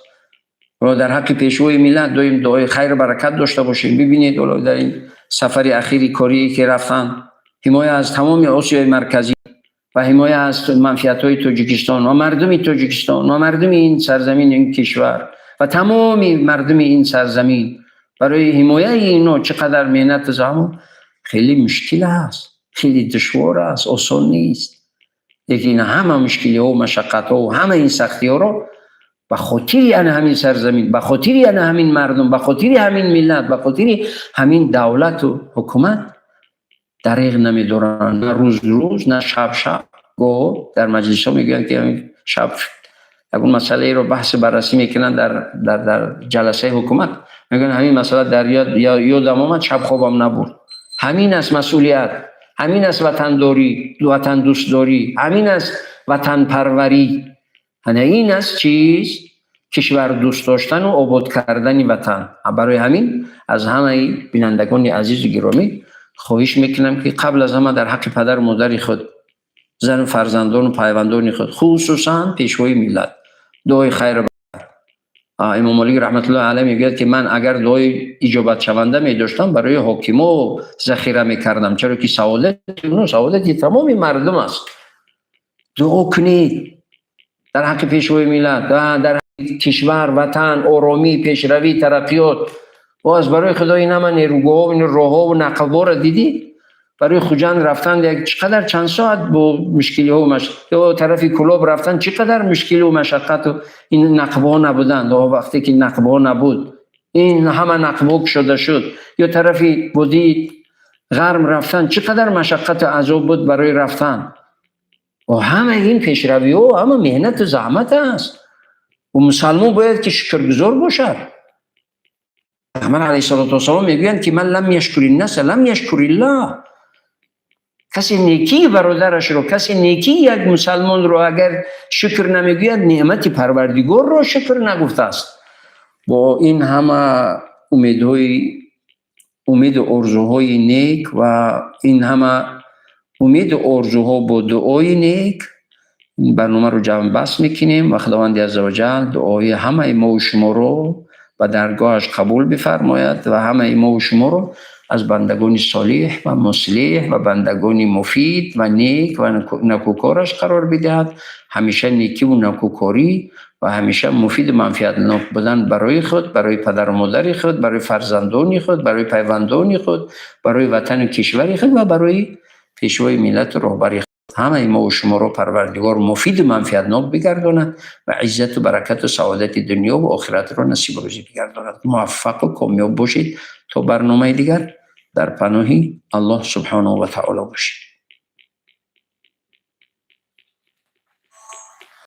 S1: дар ҳаққи пешвои миллат доим дуои хайру баракат дошта бошем. Бибинед, ҳоло дар ин сафари ахири корие, ки рафтанд, ҳимоя аз тамоми Осиёи Марказӣ ва ҳимоя аз манфиатҳои Тоҷикистон ва мардуми Тоҷикистон ва мардуми ин сарзамин, ин кишвар ва тамоми мардуми ин сарзамин, барои ҳимояи ино чӣ қадар меҳнату заҳмат. Хеле мушкил аст, хеле душвор аст, осон нест, лекин ҳама мушкилиҳо, машаққатҳо, ҳама ин сахтиҳоро ба хотири ана ҳамин сарзамин, ба хотири ана ҳамин мардум, ба хотири ҳамин миллат, ба хотири ҳамин давлату ҳукумат дареғ намедоранд, на рӯз рӯз, на шаб шаб. Гоҳо дар маҷлисҳо мегӯянд, ки шаб ягон масъалаеро баҳсу баррасӣ мекунанд дар ҷаласаи ҳукумат, мегӯянд: «Ҳамин масъала дар ёдам омад, шаб хобам набурд». Ҳамин аст масъулият. Ҳамин аст ватандорӣ, ватандӯстдорӣ, ҳамин аст ватанпарварӣ. Ана ин аст чиз кишвар дӯст доштан ва обод кардани ватан. Барои ҳамин аз ҳамаи бинандагони азизу гиромӣ хоҳиш мекунам, ки қабл аз ҳама дар ҳаққи падару модари худ, зану фарзандону пайвандони худ, хусусан пешвои миллат, дуои хайр. Имом Молик раҳматуллоҳи алайҳ мегӯяд, ки ман агар дуои иҷобатшаванда медоштам, барои ҳокимо захира мекардам, чаро ки саодати онҳо саодати тамоми мардум аст. Дуо кунед дар ҳаққи пешвои миллат, дар ҳаққи кишвар, ватан, оромӣ, пешравӣ, тараққиёт. Боз барои Худо, ин ҳама нерӯгоҳҳо, ин роҳҳову нақлҳоро дидӣ? Барои Хуҷанд рафтан як чӣ қадар, чанд соат бо мушкилиҳо, ё тарафи Кӯлоб рафтан чӣ қадар мушкилу машаққату, ин нақбҳо набуданд. Вақте ки нақбҳо набуд, ин ҳама нақбҳо кушода шуд. Ё тарафи водии Ғарм рафтан чӣ қадар машаққату азоб буд барои рафтан. Ҳама ин пешравиҳо ҳама меҳнату заҳмат аст. Мусалмон бояд ки шукргузор бошад. Паёмбар алайҳиссалоту вассалом мегӯянд, ки من لم يشكر الناس لم يشكر الله. Касе некии бародарашро, касе некии як мусалмонро агар шукр намегӯяд, неъмати Парвардигорро шукр нагуфтааст. Бо ин ҳама умедҳои, умеду орзуҳои нек ва ин ҳама умеду орзуҳо бо дуои нек барномаро ҷамъбаст мекунем ва Худованди аззаваҷал дуои ҳамаи мову шуморо ба даргоҳаш қабул бифармояд ва ҳамаи мову шуморо аз бандагони солиҳ ва муслиҳ ва бандагони муфид ва нек ва накӯкораш қарор бидиҳад. Ҳамеша некиву накӯкорӣ ва ҳамеша муфиду манфиатнок будан барои худ, барои падару модари худ, барои фарзандони худ, барои пайвандони худ, барои ватану кишвари худ ва барои пешвои миллату роҳбари худ. Ҳамаи мову шуморо Парвардигор муфиду манфиатнок бигардонад ва иззату баракату саодати дунёву охиратро насибу рӯзӣ бигардонад. Муваффақу комёб бошед. То барномаи дигар дар паноҳи Аллоҳ субҳонаҳу ва таоло бошед.